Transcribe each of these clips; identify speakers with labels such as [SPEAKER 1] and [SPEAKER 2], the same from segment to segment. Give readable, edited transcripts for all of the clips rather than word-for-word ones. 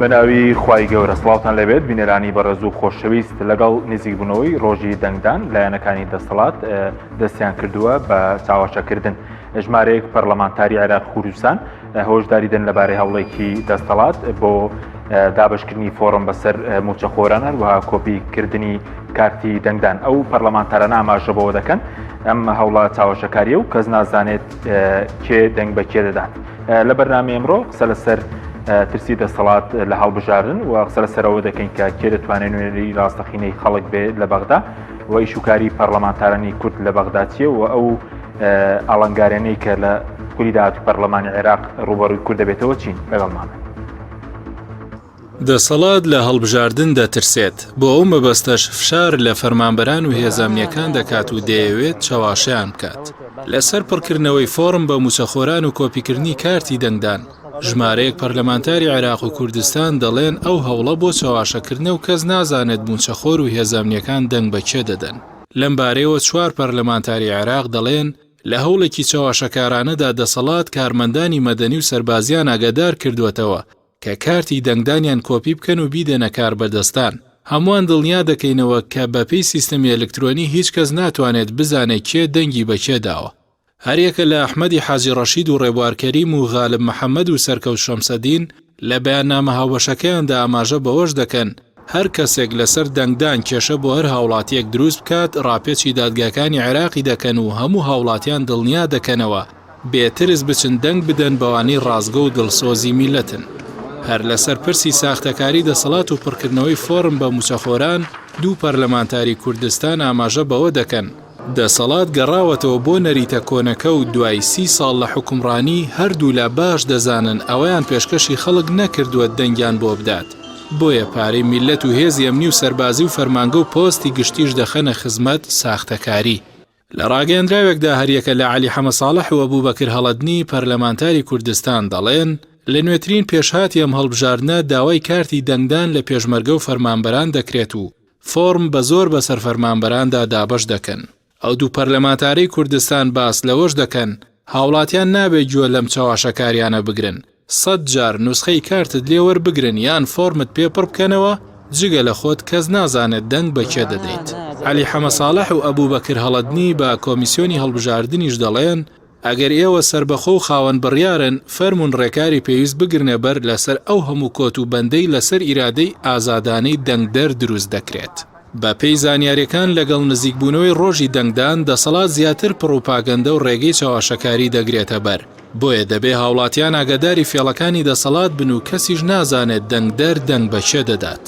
[SPEAKER 1] بەناوی خوای گەورە سڵاوتان لێبێت بینەرانی بەڕێز و خۆشەویست لەگەڵ نزیکبوونەوەی ڕۆژی دەنگدان لایەنەکانی دەسەڵات دەستیان کردووە بە چاوەشەکردن ژمارەیەک پەرلەمانتاری عێراق کوردستان هۆشداری دەن لەبارەی هەوڵێکی دەستەڵات بۆ دابشکردنی فۆڕم بەسەر موچەخۆران هەروەها کۆپیکردنی کارتی دەنگدان ئەو پەرلەمانتارانە ئاماژە بەوە دەکەن ئەم هەوڵە چاوەشەکاریە و کەس نازانێت کێ دەنگ بە کێ دەدات لە بەرنامەی ئەمڕۆ قسە لەسەر ترسی دەسەڵات لە هەڵبژاردن و قسە لەسەرەوە دەکەین کە کێ دەتوانێت نوێنەری ڕاستەقینەی خەڵک بێت لە بەغدا و ئیشوکاری پەرلەمانتارانی کورد لە بەغدا چییە و ئەو ئاڵنگارێنەی کە لە خولی داهاتوو پەرلەمانی عێراق ڕوبەڕووی کورد دەبێتەوە چین لەگەڵمان
[SPEAKER 2] دەسەڵات لە هەڵبژاردن دەترسێت، بۆ ئەو مەبەستەش فشار لە فەرمانبەران و هێزە ئەمنییەکان دەکات و دەیەوێت چەواشەیان بکات. لەسەر پڕکردنەوەی فۆڕم بە مووچەخۆران و کۆپیکردنی کارتی دەنگدان، ژمارەیەک پەرلەمانتاری عێراق و کوردستان دەڵێن ئەو هەوڵە بۆ چەواشەکردنە و کەس نازانێت مووچەخۆر و هێزە ئەمنییەکان دەنگ بە کێ دەدەن. لەمبارەیەوە چوار پەرلەمانتاری عێراق دەڵێن، لە هەوڵێکی چەواشەکارانەدا دەسەڵات کارمەندانی مەدەنی و سەربازیان ئاگادار کردووەتەوە کە کارتی دەنگدانیان کۆپی بکەن و بیدەنە کاربەدەستان، هەمووان دڵنیا دەکەینەوە کە بەپێی سیستەمی ئەلکترۆنی هیچ کەس ناتوانێت بزانێت کێ دەنگی بە کێ داوە. هەریەکە لە ئەحمەدی حاجی ڕەشید و ڕێبوار کەریم و غالب محەمەد و سەرکەوت شەمسەدین لە بەیاننامە هاوبەشەکەیاندا ئاماژە بەوەش دەکەن، هەر کەسێک لەسەر دەنگدان کێشە بۆ هەر هاوڵاتییەک دروست بکات ڕاپێچی دادگاکانی عێراقی دەکەن و هەموو هاوڵاتیان دڵنیا دەکەنەوە بێ ترس بچن دەنگ بدەن بەوانەی ڕاستگۆ و دڵسۆزی میللەتن. هەر لەسەر پرسی ساختەکاری دەسەڵات و پڕکردنەوەی فۆرم بە موچەخۆران، دوو پەرلەمانتاری کوردستان ئاماژە بەوە دەکەن، دەسەڵات گەڕاوەتەوە بۆ نەریتە کۆنەکە و دوای سی ساڵ لە حوکمڕانی، هەردوولا باش دەزانن ئەوەیان پێشکەشی خەڵک نەکردووە دەنگیان بۆ بدات، بۆیە پارەی میللەت و هێزی ئەمنی و سەربازی و فەرمانگە و پۆستی گشتیش دەخەنە خزمەت ساختەکاری. لە ڕاگەیەندراوێکدا هەریەکە لە عەلی حەمەساڵح و ئەبوبەکر هەڵەدنی پەرلەمانتاری کوردستان دەڵێن، لە نوێترین پێشهاتی ئەم هەڵبژاردنە داوای کارتی دەنگدان لە پێشمەرگە و فەرمانبەران دەکرێت و فۆرم بە زۆر بەسەر فەرمانبەراندا دابەش دەکەن. ئەو دوو پەرلەمانتارەی کوردستان باس لەوەش دەکەن، هاوڵاتیان نابێت گوێ لەم چەواشەکاریانە بگرن، سەت جار نوسخەی کارتت لێ وەربگرن یان فۆرمت پێ پڕ بکەنەوە، جگە لە خۆت کەس نازانێت دەنگ بە کێ دەدەیت. عەلی حەمەساڵح و ئەبوبەکر هەڵەدنی بە کۆمیسیۆنی هەڵبژاردنیش دەڵێن، ئەگەر ئێوە سەربەخۆ و خاوەن بڕیارن، فەرموون ڕێکاری پێویست بگرنە بەر لەسەر ئەو هەموو کۆت و بەندەی لەسەر ئیرادەی ئازادانەی دەنگدەر دروست دەکرێت. بە پێی زانیاریەکان لەگەڵ نزیکبوونەوەی ڕۆژی دەنگدان دەسەڵات زیاتر پڕوپاگەندە و ڕێگەی چەواشەکاری دەگرێتە بەر، بۆیە دەبێ هاوڵاتیان ئاگاداری فێڵەکانی دەسەڵات بن و کەسیش نازانێت دەنگدەر دەنگ بە کێ دەدات.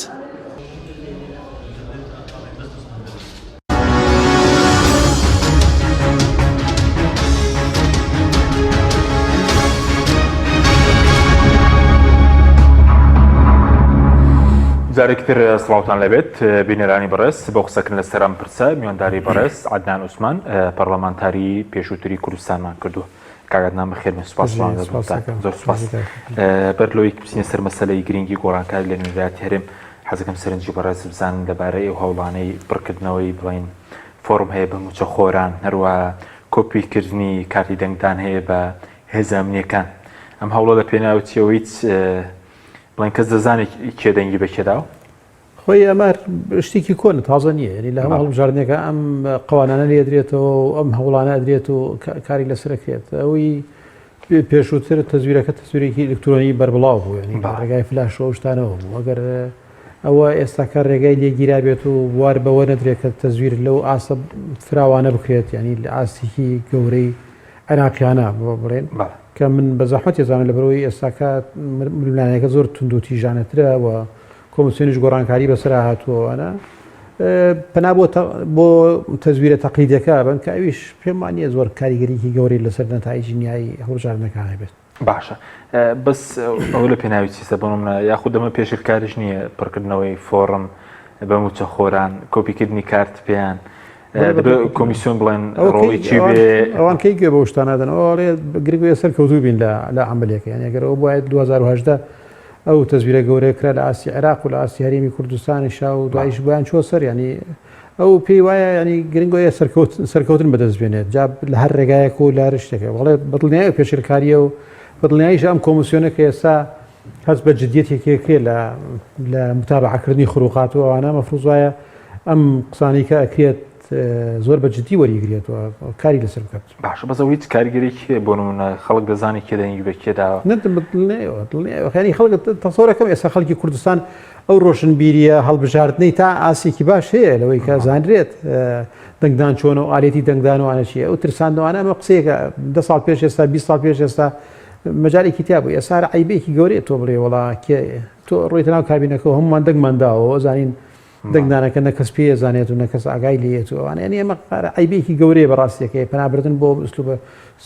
[SPEAKER 1] جارێکی تر سڵاوتان لەبێت بینەرانی بەڕێز بۆ قسەکردن لەسەر ئەم پرسە میوانداری بەڕێز عەدنان عوسمان پەرلەمانتاری پێشووتری کوردستانمان کردووە کاک عەدنان بەخێر بێن سوپاس زۆر سوپاس بەر لەوەی بچینە سەر مەسەلەی گرنگی گۆڕانکاری لە نوێنەرایەتی هەرێم حەزەکەم سەرنجی بەڕێز بزانن لەبارەی ئەو هەوڵانەی پڕکردنەوەی بڵین فۆرم هەیە بە موچەخۆران هەروە کۆپیکردنی کارتی دەنگدان هەیە بە هێزە ئەمنیەکان ئەم هەوڵە لە پێناو چیەوە هیچ بڵێن کەس دەزانێت کێ دەنگی بە کێ داوە؟
[SPEAKER 3] خۆی ئەمە شتێکی کۆنە تازە نییە یعنی لە هەموو هەڵبژاردنێکە ئەم قەوانانە لێدرێتەوە و ئەم هەوڵانە ئەدرێت و کاری لەسەرکرێت ئەوی پێشووتر تەزویرەکە تەزویرێکی ئەلکترۆنی بەربڵاو بوو یعنی ڕێگای فلاش و شتانەوە بوو ئەگەر ئەوە ئێستاکە ڕێگای لێگیرا بێت و بوار بەوە نەدرێت کە تەزویر لەو ئاستە فراوانە بکرێت یعنی لە ئاستێکی گەورەی عێراقیانە بۆ بڵێن کە من بە زەحمەت ێزانم لەبەرئەوەی ئێستاکە ململانێکە زۆر توندوتیژانەترە و کۆمسیۆنیش گۆڕانکاری بەسەرا هاتووە ئەوانە پەنا بۆ بۆ تەزویرە تەقلیدەکە بن کە ئەویش پێم وانییە زۆر کاریگەریی گەورەی لەسەر نەتایجی نیایی هەڵبژاردنەکان هەبێت.
[SPEAKER 1] باشە بەس ئەوە لە پێناوی چیسە بۆ نمونە یاخود ئەمە پێشلکاریش نییە پڕکردنەوەی فۆڕم بە موچەخۆران کۆپیکردنی کارت پێیان کۆمیسیۆن بڵێن ڕۆڵی چی بێ
[SPEAKER 3] ئەوان کەی گوێ بەو شتانە دەن ئەوە ئەڵێ گرنگ بێ سەرکەوتوو بین لە لە عەمەلیەکە یانی ئەگەر ئەوە بوایە 2018 ئەو تەزویرە گەورەیە کرا لە ئاستی عێراق و لە ئاستی هەرێمی کوردستانیشا و دوایش بۆیان چووە سەر ینی ئەو پێی وایە ینی گرنگۆیە سەرکەوت سەرکەوتن بەدەست بێنێت جا لە هەر ڕێگایەک و لە هەر شتێکە بەڵێ بەدڵنیایی پێشێلکاریە و بەدڵنیاییش ئەم کۆمیسیۆنە کە ئێستا. هەست بە جدیەتێکێکێ لە لە متابعەکردنی خروقات و ئەوانە مەفروض وایە ئەم قسانەی کە ئەکرێت زۆر بە جدی وەریگرێتەوە کاری لەسەر بکات.
[SPEAKER 1] باشە بەس ئەو هیچ کاریگەریی هەیە بۆ نمونە خەڵک دەزانێت کێ دەنگی بە کێ داوە؟
[SPEAKER 3] نە دڵنیایەوە دڵنیایەوە یانی خەڵک تەسەورەکەم ئێستا خەڵکی کوردستان ئەو ڕۆشنبیریە هەڵبژاردنەی تا ئاستێکی باش هەیە لەوەی کە زانرێت دەنگدان چۆنە و ئالێتی دەنگدان و ئەوانە چییە ئەو ترساندنەوانە ئەمە قسەیەکە دە ساڵ پێش ئێستا 20 ساڵ پێش ئێستا مەجالێکی تیا بوو ئێستا هەر عەیبەیەکی گەورەیە تۆ بڵێ وەڵا کێ تۆ ڕۆیتە ناو کابینەکە و هەموومان دەنگمان داوە زانین دەنگدانەکە نە کەس پێی ئەزانێت و نە کەس ئاگای لێیەت و ئەوانە یانی ئەمە عەیبێکی گەورەیە بە ڕاستیەکەی پەنابردن بۆ ئەم ئوسلوبە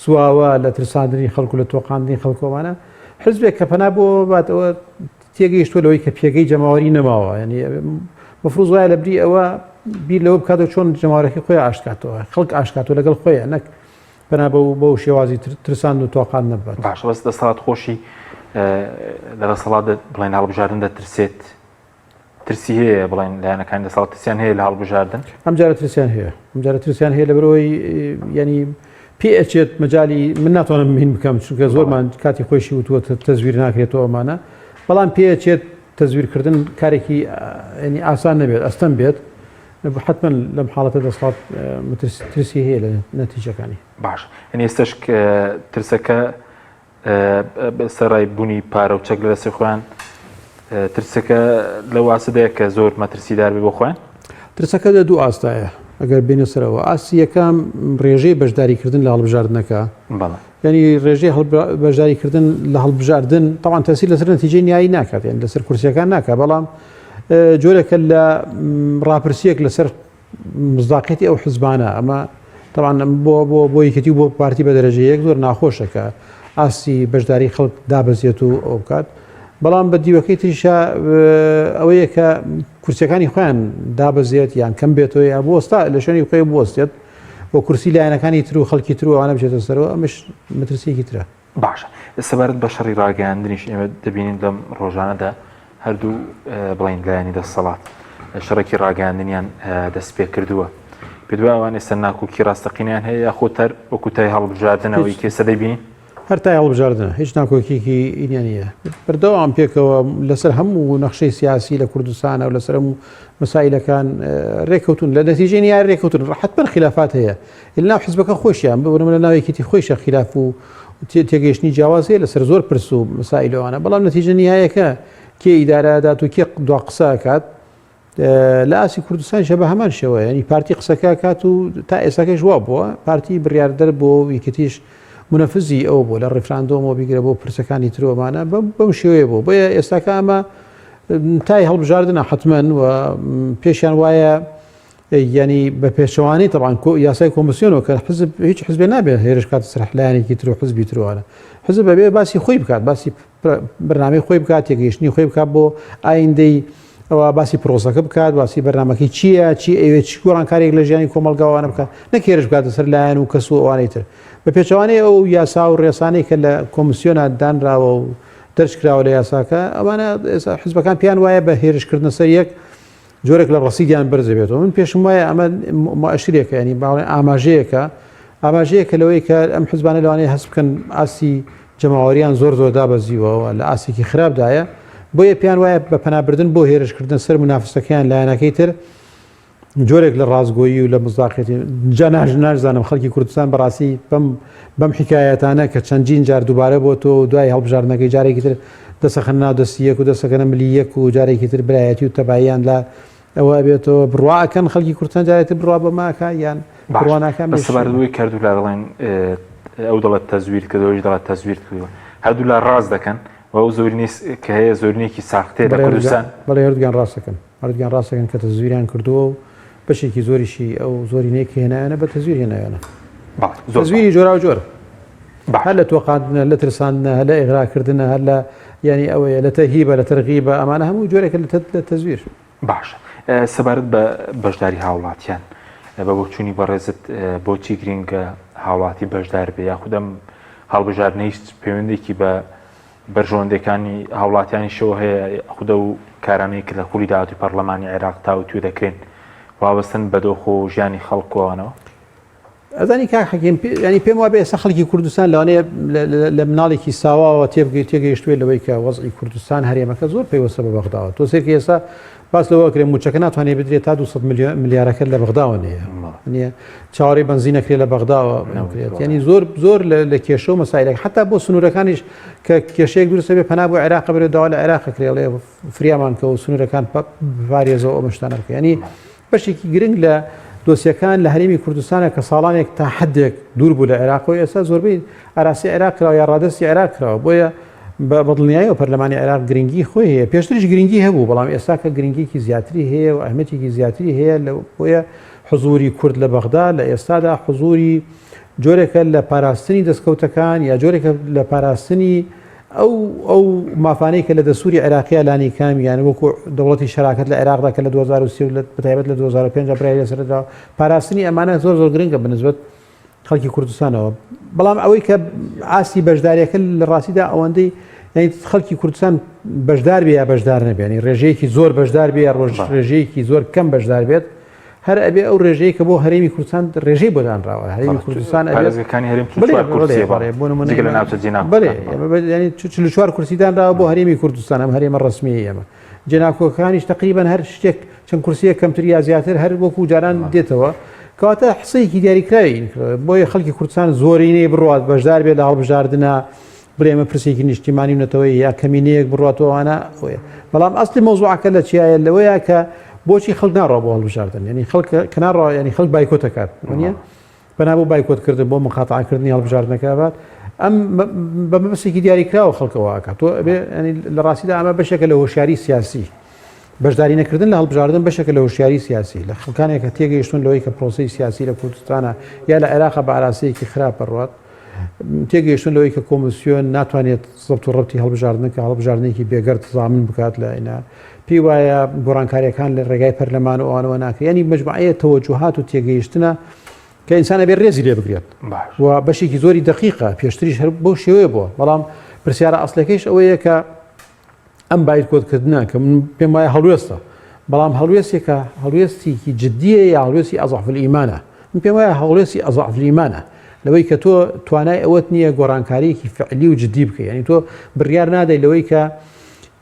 [SPEAKER 3] سواوە لە ترساندنی خەڵک و لە تۆقاندنی خەڵک و ئەوانە حزبێک کە پەنا بۆ بات ئەوە تێگەیشتووە لەوەی کە پێگەی جەماوەری نەماوە یعنی مفروض وایە لە بری ئەوە بیر لەوە بکاتەوە چۆن جەماوەرەکەی خۆی ئاشتکاتەوە خەڵک ئاشتکاتەوە لەگەڵ خۆیان نەک پەنا بەو بەو شێوازی ترساند و تۆقاند نەبات.
[SPEAKER 1] باشە بەس دەسەڵات خۆشی لە دەسەڵات بڵێن هەڵبژاردن دەترسێت ترسی هەیە بڵێن لایەنەکانی دەسەڵات ترسیان هەیە لە هەڵبژاردن؟
[SPEAKER 3] ئەم جارە ترسیان هەیە ئەم جارە ترسیان هەیە لەبەرەوەی ینی پێ ئەچێت مەجای من ناتوانم هین بکەم چونکە زۆرمان کاتی خۆشی وتووە تەزویر ناکرێتەوە ئەمانە بەڵام پێ ئەچێت تەزویرکردن کارێکی ینی ئاسان نەبێت ئەستەم بێت حتمما لەم حاڵەتە دەسەڵات ترسی هەیە لە نەتیجەکانی
[SPEAKER 1] باش یعنی ئێستش ترسەکە سەرای بوونی پارە و چەک لە دەستی خۆیان ترسەکە لەو ئاستەدایە کە زۆر مەترسیدار بێ بۆ خۆیان؟
[SPEAKER 3] ترسەکە لە دوو ئاستایە ئەگەر بێنە سەرەوە ئاستی یەکەم ڕێژەی بەشداریکردن لە هەڵبژاردنەکە ینی ڕێژەی بەشداریکردن لە هەڵبژاردن تاوان تەسی لەسەر نەتیجەی نیایی ناکات یان لەسەر کورسیەکان ناکات بەڵام جۆرێکە لە ڕاپرسیەک لەسەر مزداقیەتی ئەو حزبانە ئەمە تەبعەن بۆ بۆ بۆ یەکێتی و بۆ پارتی بە دەرەجە یەک زۆر ناخۆشە کە ئاستی بەشداری خەڵک دابەزێت و ئەو بکات بەڵام بە دیوەکەی تریشە ئەوەیە کە کورسیەکانی خۆیان دابەزێت یان کەم بێتەوە یا بۆستا لە شوێنی خۆی بوەستێت و کورسی لایەنەکانی تر و خەڵکی تر و ئەوانە بچێتە سەرەوە ئەمەش مەترسیەکی ترە.
[SPEAKER 1] باشە سەبارەت بە شەڕی ڕاگەیاندنیش ئێمە دەبینین لەم ڕۆژانەدا هەردوو بڵین لایەنی دەسەڵات شەڕێکی ڕاگەیاندنیان دەست پێ کردووە پێ ئەوان ئێستا ناکۆکی ڕاستەقینیان هەیە یاخۆ تەر وەکو تای هەڵبژاردنەوەی کێسە دەبینین
[SPEAKER 3] هەر تای هەڵبژاردنە هیچ ناکۆکیکی ئینیان نییە بەردەوام پێکەوە لەسەر هەموو نەخشەی سیاسی لە کوردستانە و لەسەر هەموو مەسایلەکان رێککەوتون لە نەتیجەی نیار رێککەوتن حتمما خلافات هەیە لەناو حزبەکە خۆشیان بۆ نمونە ناو یەکێتی خۆیشە خیلاف و تێگەیشتنی جیاواز هەیە لەسەر زۆر پرس و مەسائیل ئەوانە بەڵام نەتیجە نیهایەکە کێ ئیدارە ئەدات و کێ دوا قسە ئەکات لە ئاستی کوردستانیشە بە هەمان شێوە ینی پارتی قسەکە کات و تا ئێستاکەش وا بووە پارتی بڕیاردەر بۆ یەکێتیش منەفزی ئەو بوو لە ڕیفراندۆمەوە بیگرە بۆ پرسەکانی ترۆمانە بەم شێوەیە بوو بۆیە ئێستاکە ئەمە تای هەڵبژاردنە حتمما و پێشیان وایە یانی بە پێچەوانەی تەبعەن کۆ یاسای کۆمسیۆنەوە کە حزب هیچ حزبێ نابێت هێرش کاتە سەر لایەنێکی تر و حزبی تروانە حزب بەبێ باسی خۆی بکات باسی بەرنامەی خۆی بکات تێگەیشتنی خۆی بکات بۆ ئایندەی ئەوە باسی پرۆسەکە بکات باسی بەرنامەکەی چییە چی ئەوێ چی گۆڕانکاریێک لە ژیانی کۆمەڵگاوانە بکات نەک هێرش بکاتە سەر لایەن و کەس و ئەوانەی تر بە پێچەوانەی ئەو یاسا و ڕێسانەی کە لە کۆمسیۆنا دانراوە و دەرچکراوە لە یاساکە ئەوانە حزبەکان پێیان وایە بە هێرشکردنە سەر یەک جۆرێک لە ڕەسیدیان بەرز دەبێتەوە من پێشم وایە ئەمە مؤشرێکە ینی باڵێ ئاماژەیەکە ئاماژەیەکە لەوەی کە ئەم حزبانە لەوانەیە هەست بکەن ئاستی جەماوەریان زۆر زۆر دابەزیوەوە لە ئاستێکی خراپدایە بۆیە پێیان وایە بە پەنابردن بۆ هێرشکردن سەر منافسەکەیان لایەنەکەی تر جۆرێک لە ڕاستگۆیی و لە مزداقێتی جا ناش ناشزانم خەڵکی کوردستان بەڕاستی بەم بەم حکایەتانە کە چەندین جار دووبارە بۆ تۆ و دوای هەڵبژاردنەکەی جارێکی تر دەسەخەنە ناو دەستی یەک و دەسەکەنە ملی یەک و جارێکی تر برایەتی و تەباییان لە ئەوە ئەبێتەوە بڕوا ئەکەن خەڵکی کوردستان جارێکی تر بڕوا بەمە ئەکا یان بڕوا ناکا
[SPEAKER 1] بەس سەبارەت بەوەی کە هەردوولا دەڵێن ئەو دەڵێت تەزویر کردووە ئەویش دەڵێت تەزویر کردووە هەردوولا ڕاست دەکەن و ئەو زۆرینەی کە هەیە زۆرینەیەکی ساختەیە لە کوردستان.
[SPEAKER 3] بەڵێ هەردووکیان ڕاست دەکەن هەردووکیان ڕاست دەکەن کە تەزویریان کردووە و بەشێکی زۆریشی ئەو زۆرینەی کە هێنایانە بە تەزویر هێنایانە تەزویری جۆراوجۆر هەر لە تۆقاندنە لە ترساندنە هەر لە ئیغراکردنە هەر لە یعنی ئەوەیە لە تەرهیبە لە تەرغیبە ئەمانە هەموو جۆرێکە لە تەزویر.
[SPEAKER 1] باشە سەبارەت بە بەشداری هاوڵاتیان بە بۆچوونی بەڕێزت بۆچی گرینگە هاوڵاتی بەشدار بێ یاخود ئەم هەڵبژاردنە هیچ پەیوەندێکی بە بەرژەوەندیەکانی هاوڵاتیانیشەوە هەیە خودە و کارانەی کە لە خولی داهاتوی پەرلەمانی عێراق تاوتوێ دەکرێن وابەستن بە دۆخ و ژیانی خەڵک و ئەوانەوە؟
[SPEAKER 3] ئەزانی کاک حەکیم ینی پێم وابێ ئێستا خەڵکی کوردستان لەوانەیە لە مناڵێکی ساواوە تێبگەی تێگەیشتوێت لەوەی کە وەزعی کوردستان هەرێمەکە زۆر پەیوەستە بە بەغداوە تۆ سێرکە ئێستا باس لەوە کرێ موچەکە ناتوانێت بدرێت تا 200 ملیارەکە لە بەغداوە نیە نیە چاوەڕێی بەنزین نەکرێت لە بەغداوە نەکرێت ینی زۆر زۆر لە کێشە و مەسایلێک حتا بۆ سنوورەکانیش کە کێشەیەک دروستە بێ پەنا بۆ عێراق بێت داوا لە عێراق کرێڵێ فریامان کە و سنوورەکان پارێزەوە ئەو شتانە بکە ینی بەشێکی گرنگ لە دۆسیەکان لە هەرێمی کوردستانە کە ساڵانێک تا حدێک دوور بوو لە عێراق و ئێستا زۆربەی ئاراسی عێراق کراوە یا ڕادستی عێراق کراوە بۆیە بە بەدڵنیایەوە پەرلەمانی عێراق گرنگی خۆی هەیە پێشتریش گرنگی هەبوو بەڵام ئێستا کە گرنگیکی زیاتری هەیە و ئەهمەتێکی زیاتری هەیە لە بۆیە حزوری کورد لە بەغدا لە ئێستادا حزوری جۆرێکە لە پاراستنی دەستکەوتەکان یا جۆرێکە لە پاراستنی ئەو ئەو مافانەی کە لە دەستوری عێراقیە لانی کام یان وەکو دەوڵەتی شەراکەت لە عێراقدا کە لە 2023 و بەتایبەت لە 2005 بڕیاری لەسەر دراوە پاراستنی ئەمانە زۆر زۆر گرنگە بەنسبەت خەڵکی کوردستانەوە بەڵام ئەوەی کە ئاستی بەشداریەکە لە ڕاستیدا ئەوەندەی یعنی خەڵکی کوردستان بەشدار بێ یا بەشدار نەبێ ینی ڕێژەیەکی زۆر بەشدار بێ یا ڕۆژ ڕێژەیەکی زۆر کەم بەشدار بێت هەر ئەبێ ئەو ڕێژەیە کە بۆ هەرێمی کوردستان ڕێژەی بۆ دانراوە هەرێمی کوردستان
[SPEAKER 1] پارێزگەکانی هەرێم 44 کورسیە
[SPEAKER 3] بۆ نمونە جگە لە ناوچە جێناکۆکان بەڵێ یعنی 44 کورسی دانراوە بۆ هەرێمی کوردستان ئەم هەرێمە ڕەسمیەی ئێمە جێناکۆکانیش تقریبا هەر شتێک چەند کورسیە کەمتر یا زیاتر هەر وەکو جاران دێتەوە کەواتە حسەیەکی دیاریکراوی بۆیە خەڵکی کوردستان زۆرینەی بڕوات بەشدار بێت لە هەڵبژاردنە بڵێ ئەمە پرسێکی نیشتیمانی و نەتەوەیی یا کەمینەیەک بڕواتەوە ئەوانە ئەوەیە بەڵام ئەسلی مەوزوعەکە لە چیایە لەوەیە کە بۆچی خەڵک ناڕوا بۆ هەڵبژاردن یعنی خەڵک کە ناڕوا یعنی خەڵک بایکۆت دەکات وانییە پەنا بۆ بایکۆتکردن بۆ مقاتعەکردنی هەڵبژاردنەکە بات ئەم بە مەبەستێکی دیاریکراوە خەڵکەوە ئەکات تۆ ئەبێ ینی لە ڕاستیدا ئەمە بەشێکە لە هۆشیاری سیاسی بەشداری نەکردن لە هەڵبژاردن بەشێکە لە هۆشیاری سیاسی لە خەڵکانێک کە تێگەیشتون لەوەی کە پرۆسەی سیاسی لە کوردستانە یا لە عێراقە بە ئاراستەیەکی خراپ بڕوات تێگەیشتن لەوەی کە کۆمیسیۆن ناتوانێت زەبت و ڕەبتی هەڵبژاردن کە هەڵبژاردنێکی بێگەرد زامن بکات لە ئینا پێی وایە گۆڕانکاریەکان لە ڕێگای پەرلەمان و ئەوانەوە ناکرێت ینی مجموعەیە تەوەجوهات و تێگەیشتنە کە ئینسان ئەبێ ڕێزی لێ بگرێت و بەشێکی زۆری دقیقە پێشتریش هەر بەو شێوەیە بووە بەڵام پرسیارە ئەسلەکەیش ئەوەیە کە ئەم بایکۆتکردنە کە من پێم وایە هەڵوێستە بەڵام هەڵوێستێکە هەڵوێستێکی جددیە یا هەڵوێستی ئەزعف ئیمانە من پێم وایە هەڵوێستی ئەزعف ئیمانە لەوەی کە تۆ توانای ئەوەت نییە گۆڕانکاریەکی فعلی و جددی بکە یعنی تۆ بڕیار نادەی لەوەی کە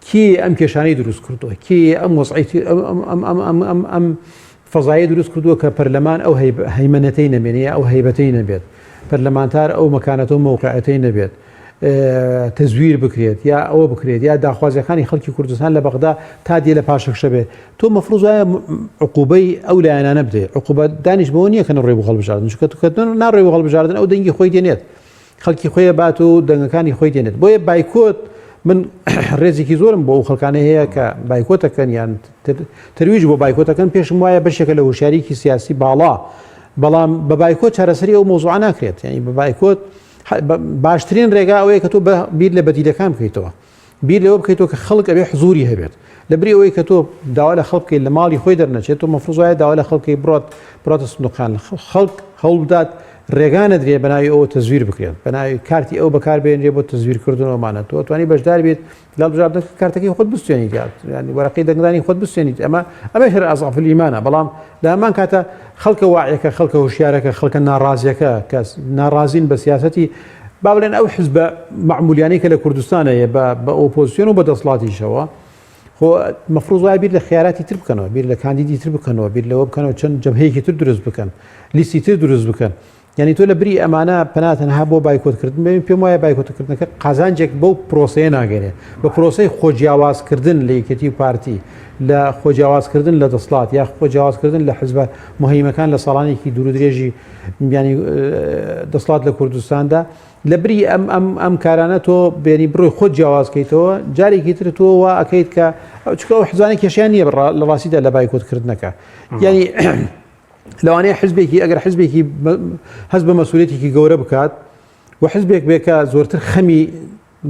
[SPEAKER 3] کی ئەم کێشانەی دروست کردووە کی ئەم وەزعی ئەم ئەم ئەم ئەم ئەم فەزایەی دروست کردووە کە پەرلەمان ئەو هەیمەنەتەی نەمێنێ یا ئەو هەیبەتەی نەبێت، پەرلەمانتار ئەو مەکانەتە و مەوقعەتەی نەبێت، تەزویر بکرێت یا ئەوە بکرێت یا داخوازیەکانی خەڵکی کوردستان لە بەغدا تا دێ لە پاشەکشە بێت تۆ مەفروض وایە عقوبەی ئەو لایەنانە بدەیت عقوبە دانیش بەوە نییە کە نەڕۆی بۆ هەڵبژاردن چونکە کە ناڕۆی بۆ هەڵبژاردن ئەو دەنگی خۆی دێنێت خەڵکی خۆی بات و دەنگەکانی خۆی دێنێت بۆیە بایکۆت من ڕێزێکی زۆرم بۆ ئەو خەڵکانە هەیە کە بایکۆتەکەن یان ترویج بۆ بایکۆتەکەن پێشم وایە بەشێکە لە هۆشیاریکی سیاسی باڵا بەڵام بە بایکۆت چارەسەری ئەو مۆزوع ناکرێت یعنی بە بایکۆت باشترین ڕێگا ئەوەیە کە تۆ بیر لە بەدیلەکان بکەیتەوە بیر لەوە بکەیتەوە کە خەڵک ئەبێ حزوری هەبێت لەبری ئەوەی کە تۆ داوا لە خەڵک بکەیت لە ماڵی خۆی دەرنەچێت تۆ مەفروض وایە داوا لە خەڵک بکەیت بڕات بڕاتە سندوقان خەڵک هەوڵ بدات ڕێگا نەدرێت بە ناوی ئەوە تەزویر بکرێت بە ناوی کارتی ئەو بەکاربێنرێ بۆ تەزویرکردنەوەمانە تۆ توانی بەشدار بیت لە هەڵبژاردنەکە کارتەکەی خۆت بستێنیت یعنی وەرەقەی دەنگدانی خۆت بستێنیت ئەمە ئەمە هەر ئەزعف ئیمانە بەڵام لە هەمان کاتە خەڵکە واعیەکە خەڵکە هۆشیارەکە خەڵکە ناڕازیەکە کە ناڕازین بە سیاسەتی با بڵێن ئەو حزبە مەعمولیانەی کە لە کوردستان هەیە بە ئۆپۆزیسیۆن و بە دەسەڵاتیشەوە خۆ مەفروض وایە بیر لە خیاراتی تر بکەنەوە بیر لە کاندیدی تر بکەنەوە بیر لەوە بکەنەوە چەند جەبهەیەکی تر دروست بکەن لیستی تر دروست بکەن یعنی تۆ لە بری ئەمانە پەنا تەنها بۆ بایکۆتکردن بێن پێم وایە بایکۆتکردنەکە قازانجێک بەو پرۆسەیە ناگەێنێ بە پرۆسەی خۆجیاوازکردن لە یەکێتی و پارتی لە خۆجیاوازکردن لە دەسڵات یا خۆجیاوازکردن لە حزبە مهیمەکان لە ساڵانێکی دوورودرێژی بیانی دەسڵات لە کوردستاندا لە بری ئەم ئەم ئەم کارانە تۆ بێنی بڕۆی خۆت جیاوازکەیتەوە جارێکی تر تۆ وا ئەکەیت کە چکە ئەو حزبانە کێشیان نییە لە ڕاستیدا لە بایکۆتکردنەکە یعنی لەوانەیە حزبێکی ئەگەر حزبێکی هەست بە مەسوولێتێکی گەورە بکات و حزبێک بێ کە زۆرتر خەمی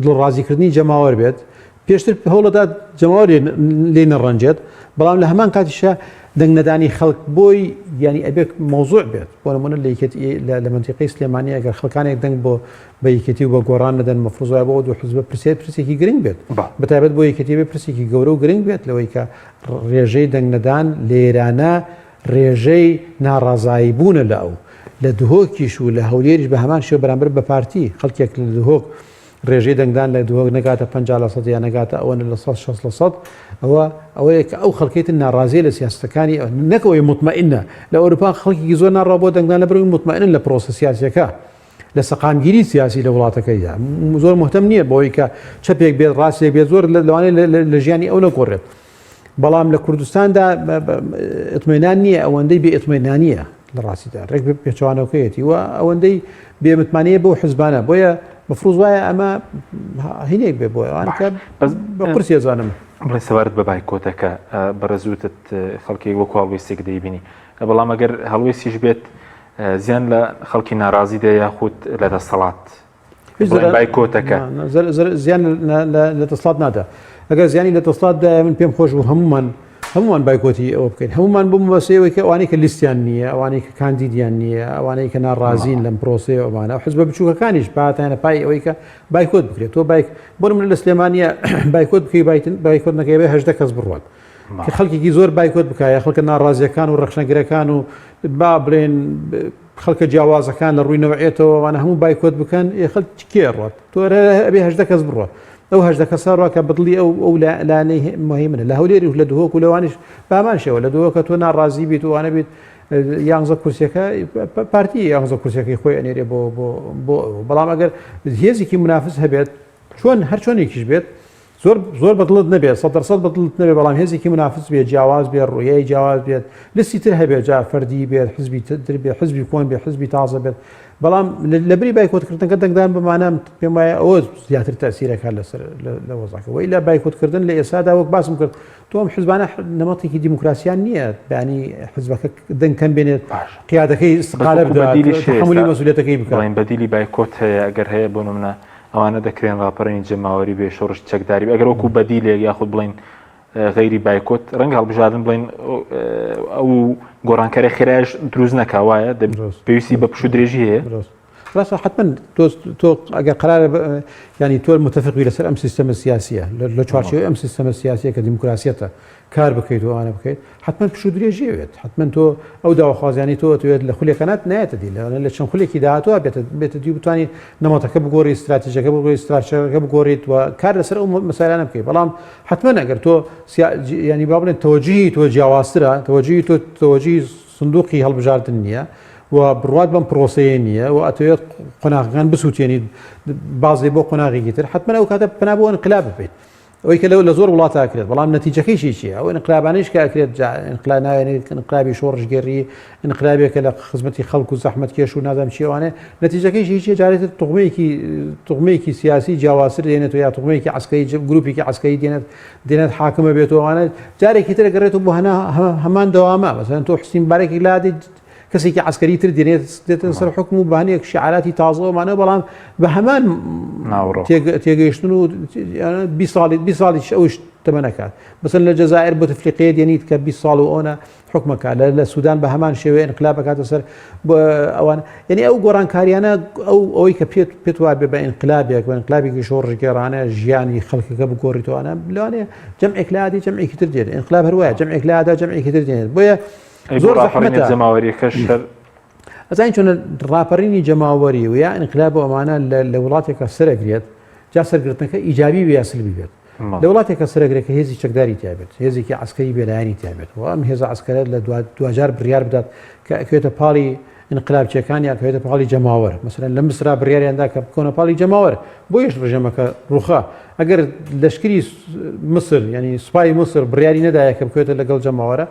[SPEAKER 3] دڵڕازیکردنی جەماوەر بێت پێشتر هەوڵدەدات جەماوەر لێ نەڕەنجێت بەڵام لە هەمان کاتیشە دەنگ نەدانی خەڵک بۆی ینی ئەبێت مۆزوع بێت بۆ نمونە لە یەکێتی لە منتیقی سلێمانی ئەگەر خەڵکانێک دەنگ بۆ بە یەکێتی و بە گۆڕان نەدەن مەفروض وایە بۆ دوو حزبە پرسێت پرسێکی گرنگ بێت بەتایبەت بۆ یەکێتی بێ پرسێکی گەورە و گرنگ بێت لەوەی کە ڕێژەی دەنگ نەدان لێرانە ڕێژەی ناڕازایی بوونە لە ئەو. لە دهۆکیش و لە هەولێریش بە هەمان شێوە بەرامبەر بە پارتی خەڵکێک لە دهۆک ڕێژەی دەنگدان لە دهۆک نەگاتە 50 لە سەد یا نەگاتە ئەوەنە 60% لە سەد ئەوە ئەوەیە کە ئەو خەڵکەی تر ناڕازیە لە سیاسەتەکانی نەک ئەوەی موتمەئینە لە ئەوروپا خەڵکێکی زۆر ناڕوا بۆ دەنگدان لەبەرئەوەی موتمەئینن لە پرۆسە سیاسیەکە لە سەقامگیری سیاسی لە وڵاتەکەیدا زۆر مهتەم نییە بەوەی کە چەپێک بێت ڕاستێک بێت زۆر لەوانەیە لە ژیانی ئەو نەگۆڕێت بەڵام لە کوردستاندا ئیتمینان نییە ئەوەندەی بێ ئیتمینانیە لە ڕاستیدا ڕێک پێچوانەوەکەیەتی و ئەوەندەی بێمتمانەیە بۆ حزبانە بۆیە مفروض وایە ئەمە هینێک بێ بۆ ئەوان کە بەس بە قورسی ئەزانم.
[SPEAKER 1] بڵێ سەبارەت بە بایکۆتەکە بەڕێزوتت خەڵکی وەکو هەڵوێستێک دەیبینی بەڵام ئەگەر هەڵوێستیش بێت زیان لە خەڵکی ناڕازی دە یاخود لە دەسەڵات
[SPEAKER 3] هیچ
[SPEAKER 1] بایکۆتەکە
[SPEAKER 3] زیان لە دەسەڵات نادا ئەگەر زیانی لە دەسەڵات دایە من پێم خۆش بوو هەمومان هەمومان بایکۆتی ئەوە بکەین هەمومان بۆ مەسەیەوەی کە ئەوانەی کە لیستیان نییە ئەوانەی کە کاندیدیان نییە ئەوانەی کە ناڕازین لەم پرۆسەیە ئەوانە حزبە بچووکەکانیش پاتانە پای ئەوەی کە بایکۆت بکرێت تۆ بایک بۆ من لە سلێمانە بایکۆت بکەی بایتن بایکۆت نەکەی بێ هەژدە کەس بڕوات کە خەڵکێکی زۆر بایکۆت بکایە خەڵکە ناڕازیەکان و ڕەخنەگرەکان و با بڵێن خەڵکە جیاوازەکان لە ڕووی نەوعێتەوە وانە هەموو بایکۆت بکەن ئێ خەڵک کێ ڕات تۆ ئەبێ هەژدە کەس بڕۆ ئەو هەژدە کەسە ڕا کە بەدڵی ئەو ئەو لایەنەی مهمنە لە هەولێری و لە دهۆک و لەوانیش بامان شێوە لە دهۆکە تۆ ناڕازی بیت و وانە بیت یانزە کورسیەکە پارتی یانزە کورسیەکەی خۆی ئەنێرێ بۆ بۆ بۆ بەڵام ئەگەر هێزێکی منافس هەبێت چۆن هەر چۆنێکیش بێت زۆر زۆر بەدڵت نەبێت سەد دەر سەد بەدڵت نەبێت بەڵام هێزێکی منافس بێت جیاواز بێت ڕوئیای جیاواز بێت لستی تر هەبێت جا فەردی بێت حزبی تر بێت حزبی کۆن بێت حزبی تازە بێت بەڵام لەبری بایکۆتکردنەکە دەنگدان بەمانە پێم وایە ئەوە زیاتر تەسیرەکە لەسەر لە وەزعەکە وەی لە بایکۆتکردن لە ئێستادا وەک باسم کرد تۆ ئەم حزبانە نەمەتێکی دیموکراسیان نییە بەیانی حزبەکە دەنگ کەم بێنێت قیادەکەی استقالە بدات تەحەمولی مەسئولیەتەکەی بکات.
[SPEAKER 1] بڵێن بەدیلی بایکۆت هەیە ئەگەر هەیە بۆ نمونە ئەوانە دەکرێن ڕاپەڕینی جەماوەری بێ شۆڕش چەکداری بێ ئەگەر وەکو بەدیلێک یاخود بڵین غەیری بایکۆت ڕەنگە هەڵبژاردن بڵین ئەو گۆڕانکاری خێرایش دروست نەکا وایە پێویستی بە پشوو درێژی هەیە
[SPEAKER 3] ڕاستە حتمما تۆ تۆ ئەگەر قرارە ینی تۆ متفقی لەسەر ئەم سیستەمە سیاسیە لە چوارچێوەی ئەم سیستەمە سیاسیە کە دیموکراسیەتە کار بکەیت و ئەوانە بکەیت حتمما پشوو درێژی ئەوێت حتمما تۆ ئەو داواخوازیانەی تۆ ئەتوێت لە خولێکە نات نایەتە دی لەوانەیە لە چەند خولێکی داهاتووە بێتە بێتە دی و بتوانی نەمەتەکە بگۆڕی ستراتیژەکە بگۆڕی ستراکچەرەکە بگۆڕیت و کار لەسەر ئەو مەسایلانە بکەیت بەڵام حتمما ئەگەر تۆ سیا ینی با بڵێن تەوەجهی تۆ جیاوازترە تەوەجهی تۆ تەوەجهی سندوقی هەڵبژاردن نییە و بڕوات بەم پرۆسەیە نییە و ئەتەوێت قۆناغەکان بسووتێنیت بازێ بۆ قۆناغێکی تر حتمما ئەو کاتە پەنا بۆ ئینقلاب ببەیت ئەوەی کە لە زۆر وڵاتە ئەکرێت بەڵام نەتیجەکەیشی چییە ئەو ئینقلابانەیش کە ئەکرێت جا ئینقلاب ناوێنێت ئینقلابی شۆڕشگێڕی ئینقلابێکە لە خزمەتی خەڵک و زەحمەتکێش و نازانم چی ئەوانەیە نەتیجەکەیشی چییە جارێتر توغمەیەکی توغمەیەکی سیاسی جیاوازتر دێنێت و یا توغمەیەکی عەسکەری گروپێکی عەسکەری دێنێت دێنێت حاکمە بێت و ئەوانە جارێکی تر گەڕێتەوە بۆ هەنا هەمان دەوامە مەسەلەن تۆ حوسنی مبارەکی لادەیت کەسێکی عەسکەری تر دێنێت دێتە سەر حکم و بانێک شعاراتی تازەوەمانە بەڵام بە هەمان تێگەیشتن و بی ساڵی بی ساڵیش ئەوش تەمەنەکات بەسەر لە جەزائر بۆ تفلیقەیە دێنیت کە 20 ساڵ و ئەوە حکومەکە لە سودان بە هەمان شێوەیە انقلاب بکاتە سەر ئەوان یعنی ئەو گۆڕانکاریانە ئەو ئەوەی کە پێت پێت وابێ بە انقلابێک بە انقلابێکی شۆڕشگێڕانە ژیانی خەڵکەکە بگۆڕیتوانە لەوانەیە جەمعێک لادی جەمعێکی تر دێت انقلاب هەروایە جەمعێک لادا جەمعێکی تر دێنێت بۆیە
[SPEAKER 1] زۆر زەحمەتە جەماوەریەکەش هەر
[SPEAKER 3] ئەزانی چۆنە ڕاپەڕینی جەماوەری و یا ئینقلاب و ئەمانە لە وڵاتێکە سەرەگرێت جا سەرگرتنەکە ئیجابی بێ یا سلبی بێت لە وڵاتێکە سەرەگرێت کە هێزی چەکداری تیابێت هێزێکی عسکەری بێلایەنی تیابێت و ئەم هێزە عسکەرە لە دواجار بڕیار بدات کە ئەکەوێتە پاڵی ئینقلابچیەکان یا کەوێتە پاڵی جەماوەر مەسەلەن لە مسرا بڕیاریاندا کە بکەونە پاڵی جەماوەر بۆیش ڕژێمەکە ڕوخا ئەگەر لەشکری مسر ینی سوپای مسر بڕیاری نەدایە کە بکەوێتە لەگەڵ جەماوەرە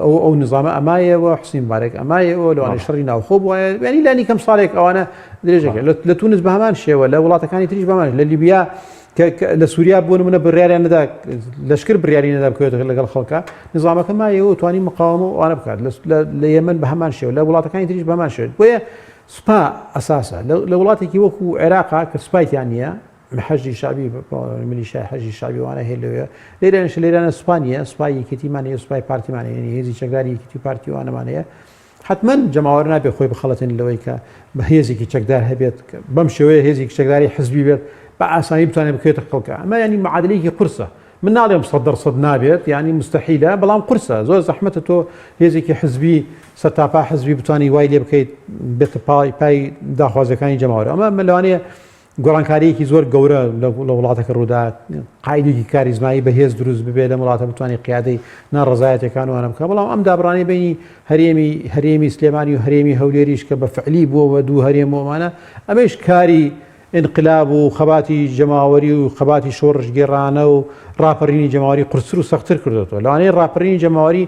[SPEAKER 3] ئەو ئەو نظامە ئەمایەوە حسین مبارەک ئەمایەوە لەوانەیە شەڕی ناوخۆ بوایە ینی لانی کەم ساڵێک ئەوانە درێژەکە لە تونس بە هەمان شێوە لە وڵاتەکانی تریش بەمان لە لیبیا لە سووریا بۆ نمونە بڕیاریان نەدا لەشکر بڕیاری نەدا بکەوێتە لەگەڵ خەڵکە نظامەکە مایەوە توانی مقاومە و ئەوانە بکات لە یەمەن بە هەمان شێوە لە وڵاتەکانی تریش بە هەمان شێوە بۆیە سوپا ئەساسە لە وڵاتێکی وەکو عێراقا کە سوپایتیان نییە حەشدی شەعبی میلیشای حەشدی شەعبی وانە هەیە لەوێ لێرانش لێرانە سوپا نییە سوپای یەکێتیمان هەیە سوپای پارتیمان هەیە هێزی چەکداری یەکێتی و پارتی وانەمان هەیە حتمما جەماوەر نابێ خۆی بخەڵەتێن لەوەی کە بە هێزێکی چەکدار هەبێت بەم شێوەیە هێزێکی چەکداری حزبی بێت بە ئاسانی بتوانێت بکەوێتە خەڵکە ئەمە ینی معادلەیەکی قورسە. من ناڵێم 100% نابێت یعنی مستحیلە بەڵام قورسە زۆر زەحمەتە تۆ هێزێکی حزبی سەرتاپا حزبی بتانی وای لێ بکەیت بێتە پای پای داخوازەکانی جەماوەر ئەمە لەوانەیە گۆڕانکارییەکی زۆر گەورە لە وڵاتەکە ڕوودات، قائیدێکی کاریزمایی بەهێز دروست ببێت لەم وڵاتە بتوانێت قیادەی ناڕەزایەتیەکان وانە بکات، بەڵام ئەم دابڕانەی بینی هەرێمی هەرێمی سلێمانی و هەرێمی هەولێریش کە بە فعلی بووە بە دوو هەرێم و ئەمانە ئەمەیش کاری ئینقلاب و خەباتی جەماوەری و خەباتی شۆڕشگێڕانە و ڕاپەڕینی جەماوەری قورستر و سەختتر کردوێتەوە. لەوانەیە ڕاپەڕینی جەماوەری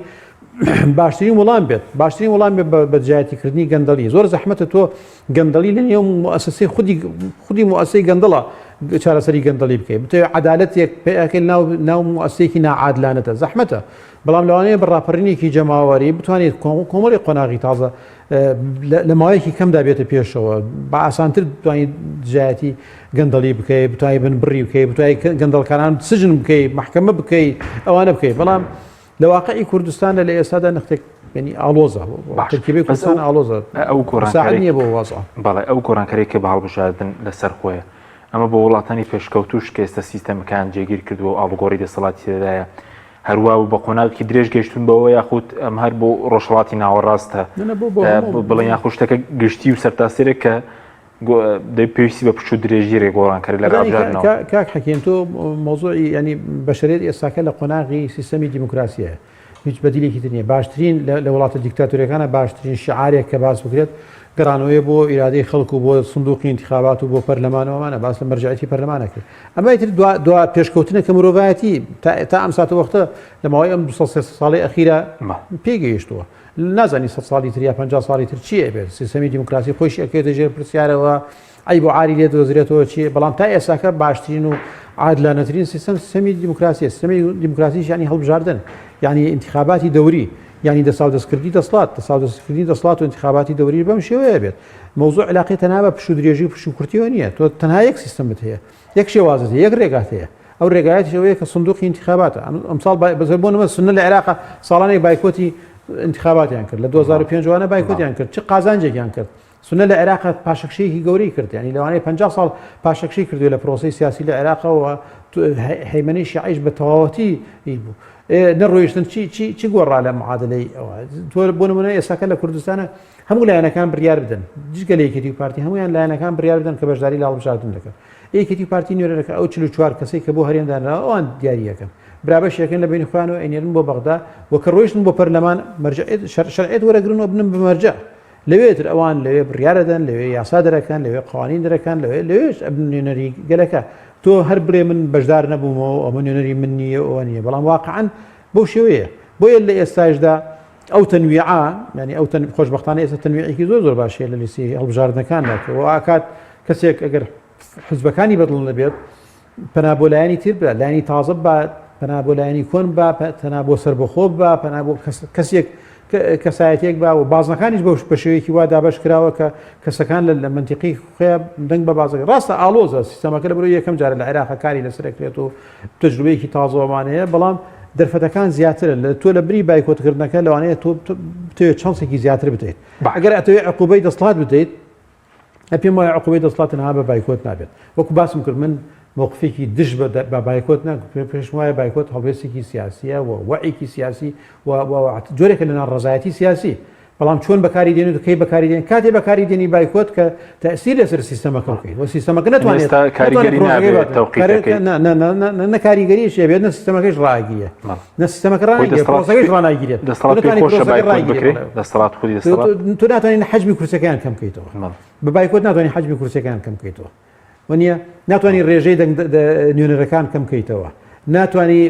[SPEAKER 3] باشترین وڵام بێت باشترین وڵام بێت بە دژایەتیکردنی گەندەڵی. زۆر زەحمەتە تۆ گەندەڵی لە نێو موئەسەسەی خودی خودی موئەسەی گەندەڵە چارەسەری گەندەڵی بکەیت بتەوێت عەدالەتێک پێکەی ناو ناو موئەسەیەکی ناعادلانەتە زەحمەتە بەڵام لەوانەیە بە ڕاپەڕینێکی جەماوەری بتوانێت کۆمەڵی قۆناغی تازە لە ماوەیەکی کەمدا بێتە پێشەوە بە ئاسانتر بتوانیت دژایەتی گەندەڵی بکەیت بتوانیت بن بڕی بکەیت بتوانیت گەندەڵکاران سجن بکەیت محکمە بکەیت ئەوانە بکەیت بەڵام لە واقعی کوردستانە لە ئێستادا نەختێک یعنی ئاڵۆزە تەرکیبەی کوردستان ئاڵۆزە
[SPEAKER 1] ئەو
[SPEAKER 3] گۆڕانکاری نییە بۆ وەزع
[SPEAKER 1] بەڵێ ئەو گۆڕانکاری کە بە هەڵبژاردن لەسەر خۆیە ئەمە بۆ وڵاتانی پێشکەوتوش کە ئێستا سیستەمەکان جێگیر کردووە و ئاڵوگۆڕی دەسەڵاتی تێدایە هەروا و بە قۆناغێکی درێژ گەشتون بەوە یاخود ئەم هەر بۆ ڕۆژهەڵاتی ناوەڕاستە بڵێن یاخود شتەکە گشتی و سەرتاسەرێک کە دەی پێویستی بە پشوو درێژی رێ گۆڕانکاری لە هەڵبژاردنەوە.
[SPEAKER 3] کاک حەکیم تۆ مەوزوعی یانی بەشەریەت ئێستاکە لە قۆناغی سیستەمی دیموکراسیە هیچ بەدیلێکی تر نییە باشترین لە وڵاتە دیکتاتۆریەکانە باشترین شعارێک کە باس بکرێت گەڕانەوەی بۆ ئیرادەی خەڵک و بۆ سندوقی انتخابات و بۆ پەرلەمان و ئەمانە باس لە مەرجعیەتی پەرلەمانە کرد ئەمە ئیتر دوا دوا پێشکەوتنە کە مرۆڤایەتی تا ئەم ساتە وەختە لە ماوەی ئەم 200 300 ساڵی ئەخیرە پێگەیشتووە نازانی سە ساڵی تر یا 50 ساڵی تر چی ئەبێت سیستەمی دیموکراسی خۆیشی ئەکەوێتە ژێر پرسیارەوە عیب و عاری لێ دۆزرێتەوە چی بەڵام تا ئێساکە باشترین و عادلانەترین سیستەم سیستەمی دیموکراسیە سیستەمی دیموکراسیش یعنی هەڵبژاردن یعنی انتخاباتی دەوری یعنی دەساو دەستکردی دەسڵات دەساو دەستکردنی دەسڵات و انتخاباتی دەوری بەم شێوەیە بێت مەوزوع علاقەی تەنها بە پشوو درێژی و پشوو کورتیەوە نییە تۆ تەنها یەک سیستەمت هەیە یەک شێوازت هەیە یەک ڕێگات هەیە ئەو ڕێگایەتیش ئەوەیە کە سندوقی ئینتخاباتە ئەمساڵ بەزەر بۆ نمە سنە لە عێراق ساڵانێک بایکۆتی انتخاباتیان کرد لە 2005 وانە بایکۆتیان کرد چ قازانجێکیان کرد سنە لە عێراق پاشەکشەیەکی گەورەی کرد ینی لەوانەیە 50 ساڵ پاشەکشەی کردووە لە پرۆسەی سیاسی لە عێراقەوە هەیمەنەی شیعیش بە تەواوەتی بوو نەڕۆیشتن چی چی چی گۆڕا لە معادلەی ئەوە تۆ بۆ نمونە ئێستاکە لە کوردستانە هەموو لایەنەکان بڕیار بدەن جگە لە یەکێتی و پارتی هەمویان لایەنەکان بڕیار بدەن کە بەشداری لە هەڵبژاردن دەکەن یەکێتی و پارتی نوێنەرەکە ئەو 44 کەسەی کە بۆ هەرێم دانراوە ئەوان دیاریەکەن برابەشێکن لە بینی خۆیان و ئەینێرن بۆ بەغدا و کە ڕۆیشتن بۆ پەرلەمان مەرجعیت شەرعیت وەرەگرن و بنن بە مەرجع لەوێتر ئەوان لەوێ بڕیارەدەن لەوێ یاسا دەرەکەن لەوێ قوانین دەرەکەن لەوێ لەوێش ئەبن نوێنەری گەلەکە تۆ هەر بڵێ من بەشدار نەبوومەوە ئەمە نوێنەری من نییە ئەوە نییە بەڵام واقعا بەو شێوەیە بۆیە لە ئێستاشدا ئەو تەنویعە یانی ئەو تەن خۆشبەختانە ئێستا تەنویعێکی زۆر زۆر باش هەیە لە لیستی هەڵبژاردنەکاندا کە وا ئەکات کەسێک ئەگەر حزبەکانی بەدڵ نەبێت پەنا بۆ لایەنی تر بە لایەنی تازە بە پەنا بۆ لایەنی کۆن بە تەنا بۆ سەربەخۆ بە پەنا بۆ کەسێک کەسایەتێک با و بازنەکانیش بەوش بە شێوەیەکی وا دابەش کراوە کە کەسەکان لە منتیقی خۆیان دەنگ بە بازەکە ڕاستە ئاڵۆزە سیستەمەکە لە بەرەوەی یەکەم جارە لە عێراق کاری لەسەر کرێت و تەجروبەیەکی تازەوەمان هەیە بەڵام دەرفەتەکان زیاترن لە تۆ لە بری بایکۆتکردنەکە لەوانەیە تۆ بتەوێت چانسێکی زیاتر بدەیت ئەگەر ئەتەوێت عقوبەی دەسڵات بدەیت پێم وایە عقوبەی دەسڵات تەنها بە بایکۆت نابێت وەکو باسم کرد من موقفێکی دژ بە بایکۆت نا پێشم وایە بایکۆت هەڵوێستێکی سیاسیە و وەعێکی سیاسی و جۆرێکە لە ناڕەزایەتی سیاسی بەڵام چۆن بەکاری دێنیت و کەی بەکاری دێنی کاتێ بەکاری دێنی بایکۆت کە تەئسیر لەسەر سیستەمەکە بکەیت و سیستەمەکە نەتوانێت
[SPEAKER 1] ئێستا کاریگەری نابێت تەوقیتەکەی
[SPEAKER 3] نا نا نا نا نە کاریگەریش هەبێت نە سیستەمەکەش ڕاگیرێت نە سیستەمەکە ڕاناگیرێت پرۆسەکەش ڕاناگیرێت
[SPEAKER 1] دەسەڵات پێی خۆشە بایکۆت بکرێت دەسەڵات خودی دەسەڵات
[SPEAKER 3] تۆ ناتوانین حەجمی کورسەکەیان کەم بکەیتەوە بە بایکۆت ناتوانین حەجمی کورسەکەیان کەم بکەیتەوە وەنیە ناتوانانی ڕێژەی دەنگ نوێنەرەکان کەم بکەیتەوە ناتوانانی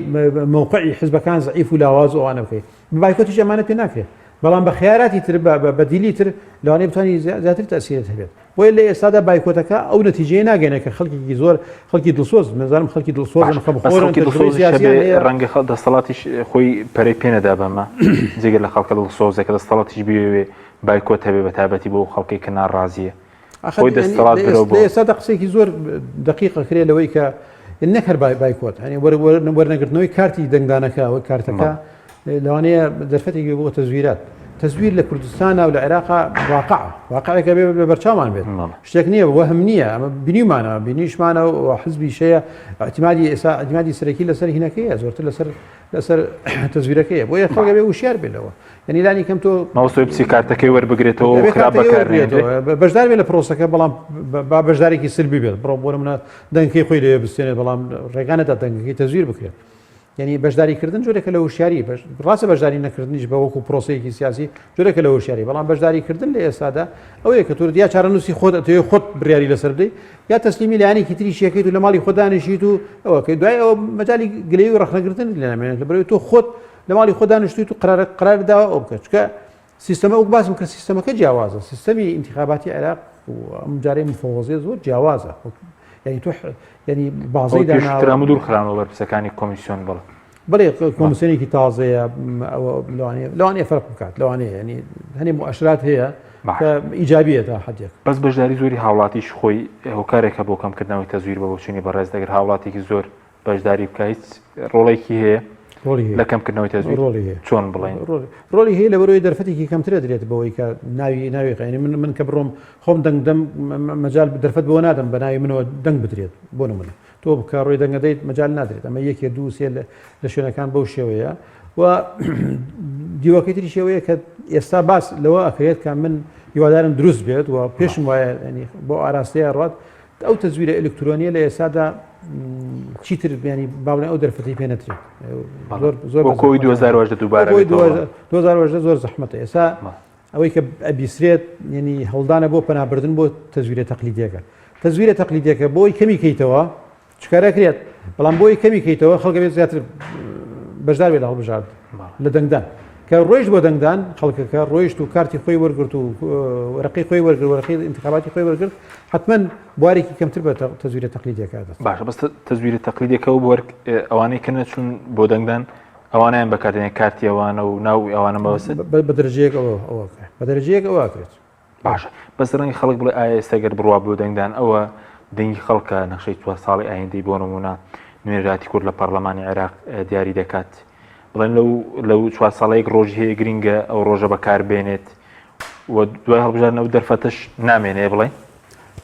[SPEAKER 3] مەوقعی حزبەکان زەعیف و لاواز و ئەوانە بکەیت بە بایکۆتیش ئەمانە پێ ناکرێت بەڵام بە خیاراتی تر بە دیلی تر لەوانەیە بتوانانی زیاتر تەسیرت هەبێت بۆیە لە ئێستادا بایکۆتەکە ئەو نەتیجەیە ناگەێنێت کە خەڵکێکی زۆر خەڵکی دڵسۆز مەزانم خەڵکی دڵسۆزن خەمخۆرن
[SPEAKER 1] ڕەنگە خەڵ دەسەڵاتیش خۆی پەرەی پێ نەدا بەمە جگە لە خەڵکە دڵسۆزەکە دەسەڵاتیش بێوێ بایکۆت هەبێ بە تایبەتی بۆ خەڵکی کە ناڕازیە
[SPEAKER 3] خۆی دەسەڵات برەو بۆ ئێستادا قسەیەکی زۆر دەقیق ئەکرێ لەوەی کە نەک هەر بایکۆت هەنی وەرنەگرتنەوەی کارتی دەنگدانەکە ئەوە کارتەکە لەوانەیە دەرفەتێکی بۆ تەزویرات. تەزویر لە کوردستانە و لە عێراقا واقعە واقعێکە بێ بە بەرچاومان بێت شتێک نییە وەهم نییە ئەمە بینیمانە بینیشمانە و حزبی شەیە احتیمالی ئێستا احتیمالی سەرەکی لەسەر هینەکەیە زۆرتر لەسەر لەسەر تەزویرەکەیە بۆیە خەڵک ئەبێ وشیار بێت لەوە یعنی لانی کەم تۆ
[SPEAKER 1] ماوەستۆی بچی کارتەکەی وەربگرێتەوە و خراپ بەکارنێنرێت
[SPEAKER 3] بەشدار بێت لە پرۆسەکە بەڵام با بەشدارێکی سلبی بێت بڕۆ بۆ نمونە دەنگەکەی خۆی لەوێ بستێنێت بەڵام ڕێگا نەدات دەنگەکەی تەزویر بکرێت یعنی بەشداریکردن جۆرێکە لە هوشیاری ڕاستە بەشداری نەکردنیش بە وەکو پرۆسەیەکی سیاسی جۆرێکە لە هوشیاری بەڵام بەشداریکردن لە ئێستادا ئەوەیە کە تۆ یا چارەنووسی خۆت ئەتەوێ خۆت بڕیاری لەسەر بدەیت یا تەسلیمی لایەنێکی تریش یەکەیت و لە ماڵی خۆت دانیشیت و ئەوەکەی دوای ئەوە مەجالی گلەیی و ڕەخنەگرتن لێ نامێنێت لەبەرئەوەی تۆ خۆت لە ماڵی خۆت دانیشتویت و قرار قرار داوە ئەو بکە چونکە سیستەمە وەک باسم کرد سیستەمەکە جیاوازە سیستەمی ئینتخاباتی عێراق و ئەم جارەی مفەوەزیە زۆر جیاوازە یعنی تۆ یعنی بازەی داناوە
[SPEAKER 1] پێشتر هەموو دوور خرانەوە بەرپرسەکانی کۆمیسیۆن بەڵێ
[SPEAKER 3] بەڵێ کۆمسیۆنێکی تازەیە ئەوە لەوانەیە لەوانەیە فەرق بکات لەوانەیە ینی هەنێ مؤشرات هەیە کە ئیجابیە تا حدێک
[SPEAKER 1] بەس بەشداری زۆری هاوڵاتیش خۆی هۆکارێکە بۆ کەمکردنەوەی تەزویر بە بۆچوونی بەڕێز دەگەر هاوڵاتێکی زۆر بەشداری بکە هیچ ڕۆڵێکی هەیە لە کەمکردنەوەی تەزویر
[SPEAKER 3] ڕۆڵی هەیە
[SPEAKER 1] چۆن بڵێن
[SPEAKER 3] ڕۆڵی هەیە لەبەرەوەی دەرفەتێکی کەمترە درێت بەوەی کە ناوی ناوی قەینی من من کە بڕۆم خۆم دەنگدەم مەجال دەرفەت بۆ نادەم بە ناوی منەوە دەنگ بدرێت بۆ نمونە تۆ بکە ڕۆی دەنگەدەیت مەجال نادرێت ئەمە یەکێ دوو سێ لە شوێنەکان بەو شێوەیە و دیوەکەی تری شێوەیە کە ئێستا باس لەوە ئەکرێت کە من هیوادارم دروست بێت و پێشم وایە ینی بۆ ئاراستەیە ڕات ئەو تەزویرە ئەلکترۆنیە لە ئێستادا چیتر بیانی باڵێ ئەو دەرفەتی پێ نەترێت
[SPEAKER 1] زۆر زۆر کۆی 2010 دووبارە
[SPEAKER 3] 2010 زۆر زەحمەتە ئێستا ئەوەی کە ئەبیسرێت یعنی هەوڵدانە بۆ پەنابردن بۆ تەزویرە تەقلیدیەکە تەزویرە تەقلیدیەکە بۆی کەمی کەیتەوە چکارەکرێت بەڵام بۆی کەمی کەیتەوە خەڵکە بێت زیاتر بەشدار بێت لە هەڵبژارد لە دەنگدان کە ڕۆیشت بۆ دەنگدان خەڵکەکە ڕۆیشت و کارتی خۆی وەرگرت و وەرەقەی خۆی وەرگرت وەرەقەی ئینتخاباتی خۆی وەرگرت حتمما بوارێکی کەمتر بە تەزویرە تەقلیدیەکە دەست
[SPEAKER 1] باشە بەس تەزویرە تەقلیدیەکە و بۆ ئەوانەی کە نەچوون بۆ دەنگدان ئەوانیان بەکاردێنێ کارتی ئەوانە و ناو ئەوانە مەبەست
[SPEAKER 3] بە دەرەجەیەک ئەوە ئەوە بە دەرەجەیەک ئەوە ئەکرێت.
[SPEAKER 1] باشە بەس ڕەنگە خەڵک بڵێ ئایا ئێستا گەر بڕوا بۆ دەنگدان ئەوە دەنگی خەڵکە نەخشەی چوار ساڵی ئایندەی بۆ نمونە نوێنەراتی کورد لە پەرلەمانی عێراق دیاری دەکات بڵێن لەو لەو چوار ساڵەیەک ڕۆژی هەیە گرنگە ئەو ڕۆژە بەکار بێنێت و دوای هەڵبژاردن ئەو دەرفەتەش نامێنێ بڵێن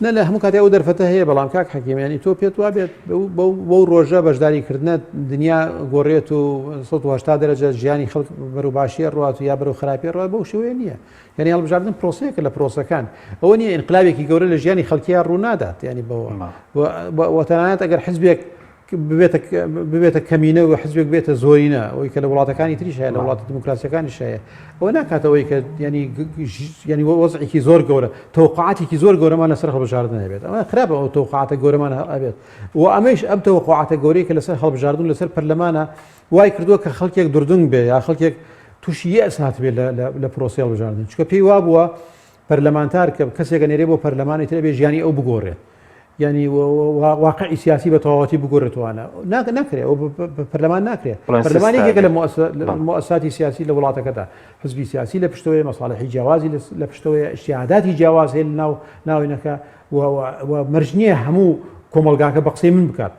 [SPEAKER 3] نە لە هەموو کاتێ ئەو دەرفەتە هەیە بەڵام کاک حەکیم ینی تۆ پێت وا بێت بەو ڕۆژە بەشداری کردنە دنیا گۆڕێت و 180 دەرەجە ژیانی خەڵک بەرەو باشیە ڕات و یا بەرەو خراپی ڕات بەو شێوەیە نییە یعنی هەڵبژاردن پرۆسەیەکە لە پرۆسەکان ئەوە نییە ئینقلابێکی گەورە لە ژیانی خەڵکییا ڕوو نادات ینی بەوە وەتەنانەت ئەگەر حزبێک ببێتە ببێتە کەمینە و حزبێک بێتە زۆرینە ئەوەی کە لە وڵاتەکانی تریش هەیە لە وڵاتە دیموکراسیەکانیش هەیە ئەوە ناکاتەوەی کە ینی ینی وەزعێکی زۆر گەورە تەوقعاتێکی زۆر گەورەمان لەسەر هەڵبژاردن هەبێت ئەمە خراپە ئەو تەوقعاتە گەورەمان هەبێت و ئەمەیش ئەم تەوقعاتە گەورەی کە لەسەر هەڵبژاردن لەسەر پەرلەمانە وای کردووە کە خەڵکێک دردنگ بێ یا خەڵکێک تووشی یەئس هاتبێت لە پرۆسەی هەڵبژاردن چونکە پێی وابووە پەرلەمانتار کە کەسێکە نێرێ بۆ پەرلەمانی تر بێ ژیانی ئەو بگۆڕێت ینی واقعی سیاسی بە تەواوەتی بگۆڕێتوانە ناکرێت ئەو پەرلەمان ناکرێت پەرلەمان یەکێکە لە مؤسساتی سیاسی لە وڵاتەکەدا حزبی سیاسی لە پشتەوەی مەساڵحی جیاوازی لە پشتەوەی اجتهاداتی جیاواز هەیە ناو ناوینەکە و مەرج نییە هەموو کۆمەڵگاکە بە قسەی من بکات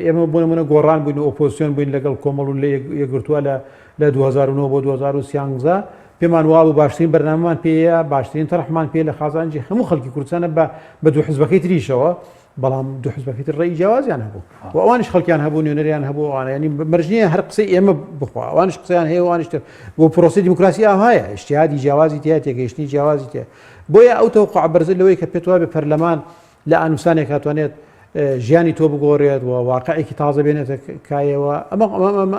[SPEAKER 3] ئێمە بۆ نمونە گۆڕان بووین و ئۆپۆزسیۆن بووین لەگەڵ کۆمەڵ و لە یەکگرتووە لە لە 2009 بۆ 2013 پێمان وابوو باشترین بەرنامەمان پێیە باشترین تەرحمان پێ لە قازانجی هەموو خەڵکی کوردستانە بە بە دوو حزبەکەی تریشەوە بەڵام دوو حزبەکەی تر ڕێی جیاوازیان هەبوو و ئەوانیش خەڵکیان هەبوو نوێنەریان هەبوو ئەوانە ینی مەرج نییە هەر قسەی ئێمە بخوا ئەوانیش قسەیان هەیە ئەوانیش تر بۆ پرۆسەی دیموکراسی ئاوهایە ئیجتیهادی جیاوازی تیا تێگەیشتنی جیاوازی تیا بۆیە ئەو تەوقع بەرزە لەوەی کە پێت وابێ پەرلەمان لە ئانوسانێک هاتوانێت ژیانی تۆ بگۆڕێت و واقعێکی تازە بێنێتە کایەوە ئەمە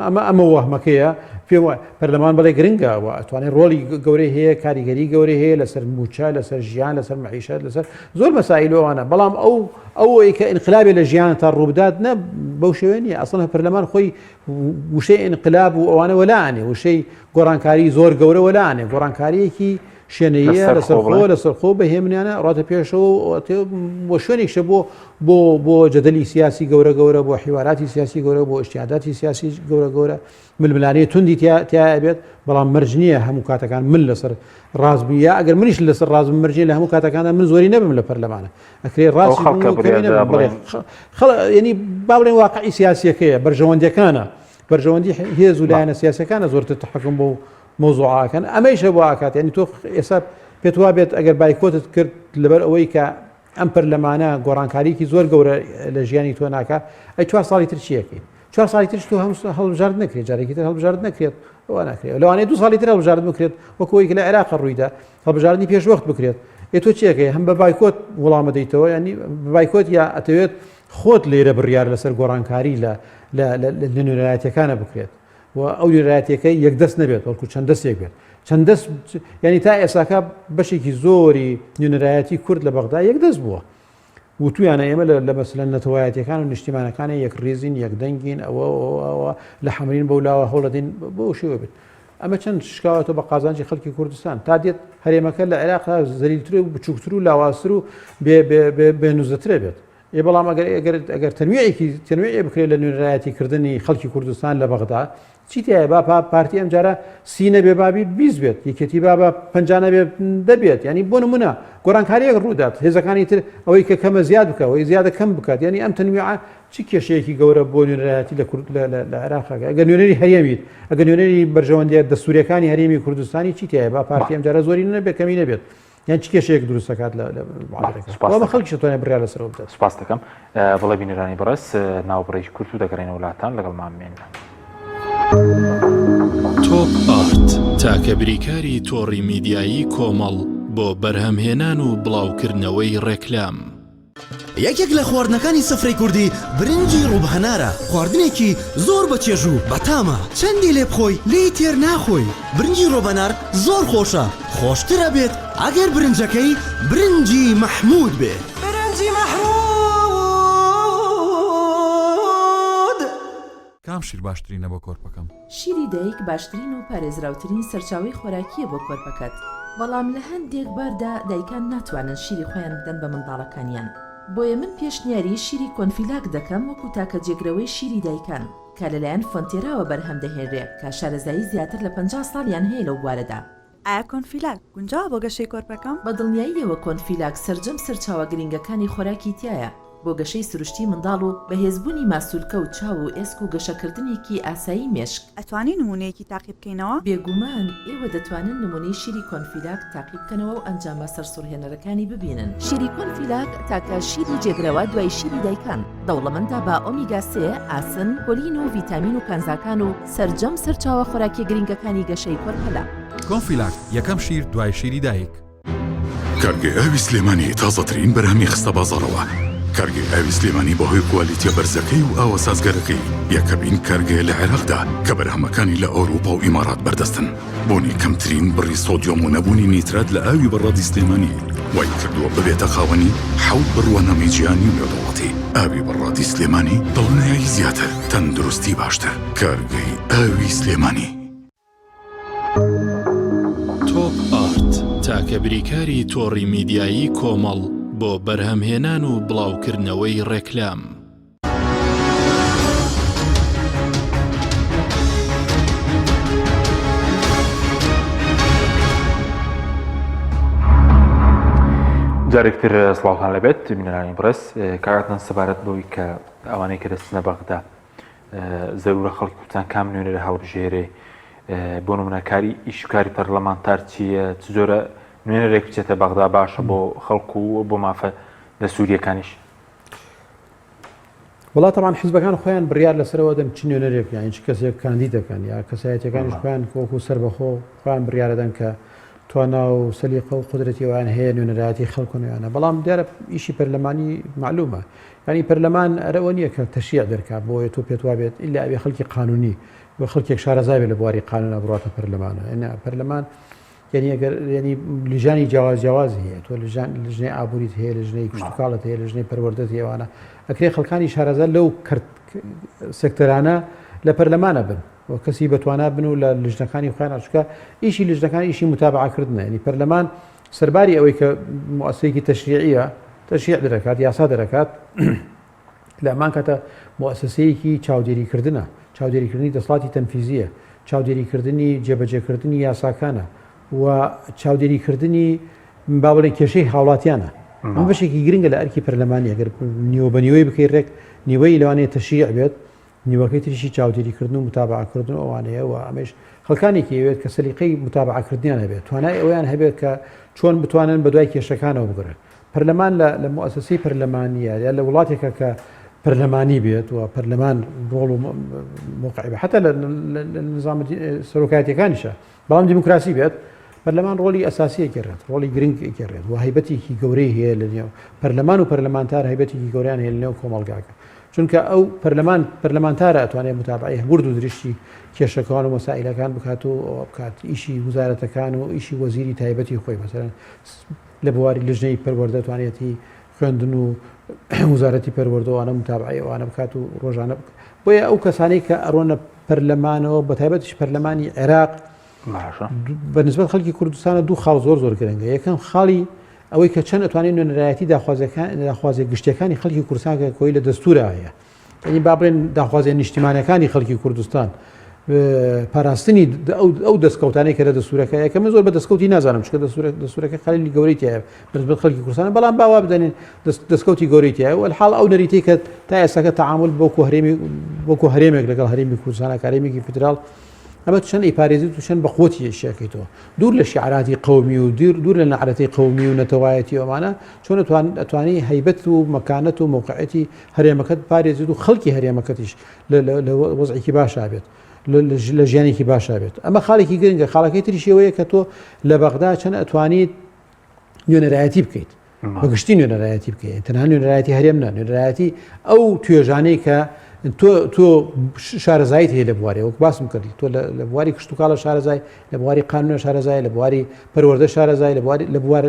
[SPEAKER 3] ئەمە ئەمە وەهمەکەیە پێم وایە پەرلەمان بەڵێ گرنگە و ئەتوانێت ڕۆڵی گەورەی هەیە کاریگەری گەورەی هەیە لەسەر موچە لەسەر ژیان لەسەر مەعیشەت لەسەر زۆر مەسائل ئەوانە بەڵام ئەو ئەوەی کە ئینقلابێ لە ژیان تا ڕووبدات نە بەو شێوەیە نییە ئەسڵەن پەرلەمان خۆی وشەی ئینقلاب و ئەوانە وەلانێ وشەی گۆڕانکاری زۆر گەورە وەلانێ گۆڕانکاریەکی شێنەییە لەسەرخۆ لەسەرخۆ بە هێمنیانە ڕاتە پێشەوە بۆ شوێنێکشە بۆ بۆ بۆ جەدەلی سیاسی گەورە گەورە بۆ حیواراتی سیاسی گەورە بۆ ئیجتیهاداتی سیاسی گەورە گەورە ململانێ توندی تیا بێت بەڵام مەرج نییە هەموو کاتەکان من لەسەر ڕاست بم یا ئەگەر منیش لەسەر ڕاست بم مەرج نییە لە هەموو کاتەکاندا من زۆری نەبم لە پەرلەمانە ئەکرێ ڕاست
[SPEAKER 1] خەڵکە
[SPEAKER 3] ینی با بڵێن واقعی سیاسیەکەیە بەرژەوەندیەکانە بەرژەوەندی هێز و لایەنە سیاسەکانە زۆرتر تحکم بۆ. مەوزوعەکەن ئەمەیشە بۆ ئاکات یعنی تۆ ئێستا پێت وا بێت ئەگەر بایکۆتت کرد لەبەر ئەوەی کە ئەم پەرلەمانە گۆڕانکاریکی زۆر گەورە لە ژیانی تۆ ناکە ئەی چوار ساڵی تر چیەکەی چوار ساڵی ترش تۆ هەم هەڵبژارد نەکرێت جارێکی تر هەڵبژارد نەکرێت ئەوە ناکرێت لەوانەیە دو ساڵی تر هەڵبژارد بکرێت وەکو ئەوەی کە لە عێراق ڕوویدا هەڵبژاردنی پێش وەخت بکرێت ئێ تۆ چیەکەی هەم بە بایکۆت وەڵامە دەیتەوە ینی بایکۆت یا ئەتەوێت خۆت لێرە بڕیار لەسەر گۆڕانکاری لە لە نوێنەرایەتیەکانە بکرێت و ئەو نوێنەرایەتیەکە یەک دەست نەبێت بەڵکو چەند دەستێک بێت چەند دەست ینی تا ئێساکە بەشێکی زۆری نوێنەرایەتی کورد لە بەغدا یەک دەست بووە وتویانە ئێمە لە مەسەلە نەتەوایەتیەکان و نیشتیمانەکانە یەک ڕیزین یەک دەنگین ئەوە ئەوە لە حەمرین بەو لاوە هەوڵەدەین بەو شێوە بێت ئەمە چەند شکاوەتە بە قازانجی خەڵکی کوردستان تا دێت هەرێمەکە لە عێراق زەلیلتر و بچووکتر و لاوازتر و بێ نوزەترە بێت ئێ بەڵام ئەگەر ئەگەر ئەگەر تەنویعێکی تەنویعێ بکرێت لە نوێنەرایەتی کردنی خەڵکی کوردستان لە بەغدا چی تایە با پارتی ئەم جارە سی نەبێ بابی 20 بێت یەکێتی با بە 50 نەبێ دەبێت ینی بۆ نمونە گۆڕانکاریەک ڕوودات هێزەکانی تر ئەوەی کە کەمە زیاد بکە ئەوەی زیادە کەم بکات ینی ئەم تەنویعە چی کێشەیەکی گەورە بۆ نوێنەرایەتی لە کورد لە عێراق ئەگەر نوێنەری هەرێمیت ئەگەر نوێنەری بەرژەوەندیە دەستوریەکانی هەرێمی کوردستانی چی تایە با پارتی ئەم جارە زۆری نەبێت کەمی نەبێت یان چ کێشەیەک دروست دەکات لە معادلەکە خەڵکیش دەتوانێت بڕیار لەسەرەوە بدات.
[SPEAKER 1] سوپاس دەکەم. بەڵێ بینەرانی بەڕێز ناوبڕێکی کورت و دەگەڕێنەوە لاتان لەگەڵمان بمێنن.
[SPEAKER 2] تۆپ ئارت تاکە بریکاری تۆڕی میدیایی کۆمەڵ بۆ بەرهەمهێنان و بڵاوکردنەوەی ڕێکلام.
[SPEAKER 4] یەکێک لە خواردنەکانی سفرەی کوردی برنجی ڕوب هەنارە، خواردنێکی زۆر بە چێژ و بەتامە، چەندی لێ بخۆی لێی تێر ناخۆی، برنجی ڕۆبەنار زۆر خۆشە، خۆشتر ئەبێت ئەگەر برنجەکەی برنجی مەحمود بێ.
[SPEAKER 5] برنجی مەحمود.
[SPEAKER 6] کام شیر باشترینە بۆ کۆرپەکەم؟
[SPEAKER 7] شیری دایک باشترین و پارێزراوترین سەرچاوەی خۆراکییە بۆ کۆرپەکەت، بەڵام لە هەندێک باردا دایکان ناتوانن شیری خۆیان بدەن بە منداڵەکانیان، بۆیە من پێشنیاری شیری کۆنفیلاک دەکەم وەکو تاکە جێگرەوەی شیری دایکان کە لەلایەن فۆنتێراوە بەرهەم دەهێنرێ کە شارەزایی زیاتر لە 50 ساڵیان هەیە لەو بوارەدا.
[SPEAKER 8] ئایا کۆنفیلاک گونجاوە بۆ گەشەی کۆرپەکەم؟
[SPEAKER 7] بە دڵنیاییەوە کۆنفیلاک سەرجەم سەرچاوە گرنگەکانی خۆراکی تیایە بۆ گەشەی سروشتی منداڵ و بەهێزبوونی ماسولکە و چاو و ئێسک و گەشەکردنێکی ئاسایی مێشک.
[SPEAKER 8] ئەتوانی نموونەیەکی تاقی بکەینەوە؟
[SPEAKER 7] بێگومان ئێوە دەتوانن نموونەی شیری کۆنفیلاک تاقی بکەنەوە و ئەنجامە سەرسوڕهێنەرەکانی ببینن. شیری کۆنفیلاک تاکە شیری جێگرەوە دوای شیری دایکان، دەوڵەمەندە بە ئۆمیگا سێ، ئاسن، کۆلین و ڤیتامین و کانزاکان و سەرجەم سەرچاوە خۆراکیە گرنگەکانی گەشەی کۆرپەلە.
[SPEAKER 6] کۆنفیلاک یەکەم شیر دوای شیری دایک.
[SPEAKER 9] کارگەی ئاوی سلێمانی تازەترین بەرهەمی خستە بازاڕەوە. کارگەی ئاوی سلێمانی بەهۆی کوالیتیە بەرزەکەی و ئاوە سازگەرەکەی یەکەمین کارگەیە لە عێراقدا کە بەرهەمەکانی لە ئەوروپا و ئیمارات بەردەستن. بوونی کەمترین بڕی سۆدیۆم و نەبوونی نیترات لە ئاوی بەڕادی سلێمانی وای کردووە ببێتە خاوەنی حەوت بڕوانامەی جیهانی و نێودەوڵەتی. ئاوی بەڕادی سلێمانی دڵنیایی زیاتر، تەندروستی باشتر. کارگەی ئاوی سلێمانی.
[SPEAKER 2] تۆپ ئارت تاکە بریکاری تۆڕی میدیایی کۆمەڵ بۆ بەرهەمهێنان و بڵاوکردنەوەی ڕێکلام.
[SPEAKER 1] جارێکتر سڵاوتان لەبێت بینەرانی بڕێز کاکتان سەبارەت بەوەی کە ئەوانەی کە دەستنە بەغدا زەرورە خەڵکی کوردستان کام نوێنەرە هەڵبژێرێ بۆ نمونە کاری ئیشکاری پەرلەمانتار چییە چ جۆرە نوێنەرێک بچێتە بەغدا باشە بۆ خەڵک و بۆ مافە لە سووریەکانیش
[SPEAKER 3] وڵات تەمان حزبەکان خۆیان بڕیار لەسەرەوە دەن چ نوێنەرێک یان چ کەسێک کاندید دەکەن یا کەسایەتەکانیش خۆیان وەکو سەربەخۆ خۆیان بڕیارەدەن کە توانا و سەلیقە و قودرەتی ئەوان هەیە نوێنەرایەتی خەڵک و نوێیانە بەڵام دیارە ئیشی پەرلەمانی معلومە یعنی پەرلەمان ئەرەوە نییە کە تەشریع دەرکا بۆیە تۆ پێت وابێت ئیلا ئەبێ خەڵکی قانونی و خەڵکێک شارەزا بێت لە بواری قانونا بڕاتە پەرلەمانە یعنی پەرلەمان یعنی ئەگەر یعنی لجانی جیاواز جیاواز هەیە تۆ لجان لجنەی ئابووریت هەیە لجنەی کشتوکاڵت هەیە لجنەی پەروەردەت هەیە ئەوانە ئەکرێ خەڵکانی شارەزا لەو کەرت سێکتەرانە لە پەرلەمانە بن و کەسی بەتوانا بن و لە لجنەکانی خۆیان چونکە ئیشی لجنەکان ئیشی متابعە کردنە یعنی پەرلەمان سەرباری ئەوەی کە موسسەیەکی تەشریعیە تەشریع دەرەکات یاسا دەرەکات لە هەمان کاتە موسسەیەکی چاودێریکردنە چاودێریکردنی دەسەڵاتی تەنفیزیە چاودێریکردنی جێبەجێکردنی یاساکانە و چاودێریکردنی با بڵێن کێشەی هاوڵاتیانە ئەمە بەشێکی گرنگە لە ئەرکی پەرلەمانی ئەگەر نیوە بە نیوەی بکەی ڕێک نیوەی لەوانەیە تەشریع بێت. نیوەکەی تریشی چاودێریکردن و متابعەکردن و ئەوانەیە و ئەمەیش خەڵکانێکی ئەوێت کە سەلیقەی متابعەکردنیان هەبێت، توانای ئەوەیان هەبێت کە چۆن بتوانن بەدوای کێشەکانەوە بگەڕێن. پەرلەمان لە لە موئەسەسەی پەرلەمانییە یا لە وڵاتێکە کە پەرلەمانی بێت و پەرلەمان ڕۆڵ و مەوقعی بێت، حەتا لە لە نظامە سەرۆکایەتییەکانیشا، بەڵام دیموکراسی بێت، پەرلەمان ڕۆڵی ئەساسی ئەگێڕێت، ڕۆڵی گرنگ ئەگێڕێت و هەیبەتێکی گەورەی هەیە لە نێو پەرلەمان و پەرلەمانتار هەیبەتێکی گەورەیان هەیە لە نێو کۆمەڵگاکە. چونکە ئەو پەرلەمان پەرلەمانتارە ئەتوانێت متابعەی ورد و درشتی کێشەکان و مەسائیلەکان بکات و ئەوە بکات ئیشی وزارەتەکان و ئیشی وەزیری تایبەتی خۆی مەسەلەن لە بواری لژنەی پەروەردە توانێتی خوێندن و وزارەتی پەروەردە ئەوانە متابعەی ئەوانە بکات و ڕۆژانە بکات بۆیە ئەو کەسانەی کە ئەڕۆنە پەرلەمانەوە بە تایبەتیش پەرلەمانی عێراق
[SPEAKER 1] باشە
[SPEAKER 3] بە نسبەت خەڵکی کوردستانە دوو خاڵ زۆر زۆر گرنگە یەکەم خاڵی ئەوەی کە چەند ئەتوانێت نوێنەرایەتی داخوازیەکان داخوازیە گشتیەکانی خەڵکی کوردستان کە کۆی لە دەستورا هەیە یعنی با بڵێن داخوازیە نیشتیمانەکانی خەڵکی کوردستان پاراستنی ئەو دەستکەوتانەی کە لە دەستورەکە یەکە من زۆر بە دەستکەوتی نازانم چونکە دەستورەکە خەلیلی گەورەی تایە بەنسبەت خەڵکی کوردستان بەڵام با وا بدەنین دەستکەوتی گەورەی تایە و الحاڵ ئەو نەریتەی کە تا ئێستاکە تەعامول بۆکو هەرێمی وەکو هەرێمێک لەگەڵ هەرێمی کوردستانە کارێمێکی فیدراڵ ئەمە چەند ئەیپارێزیت و چەند بەقوەتی ئەشیەکەیتەوە دوور لە شیعراتی قەومی و دوور دوور لە نەعرەتی قەومی و نەتەوایەتی ئەمانە چۆن ئەتوانی هەیبەت و مەکانەت و مەوقعەتی هەرێمەکەت پارێزیت و خەڵکی هەرێمەکەتیش لە وەزعێکی باشا بێت لە ژیانێکی باشا بێت ئەمە خاڵێکی گرنگە خاڵەکەی تریش ئەوەیە کە تۆ لە بەغدا چەند ئەتوانیت نوێنەرایەتی بکەیت بەگشتی نوێنەرایەتی بکەیت تەنها نوێنەرایەتی هەرێم نا نوێنەرایەتی ئەو توێژانەی کە تۆ تۆ شارەزاییت هەیە لە بوارێ وەک باسم کرد تۆ لە بواری کشتتوکاڵە شارەزای لە بواری قانونە شارەزای لە بواری پەروەردە شارەزای لە بواری لە بوار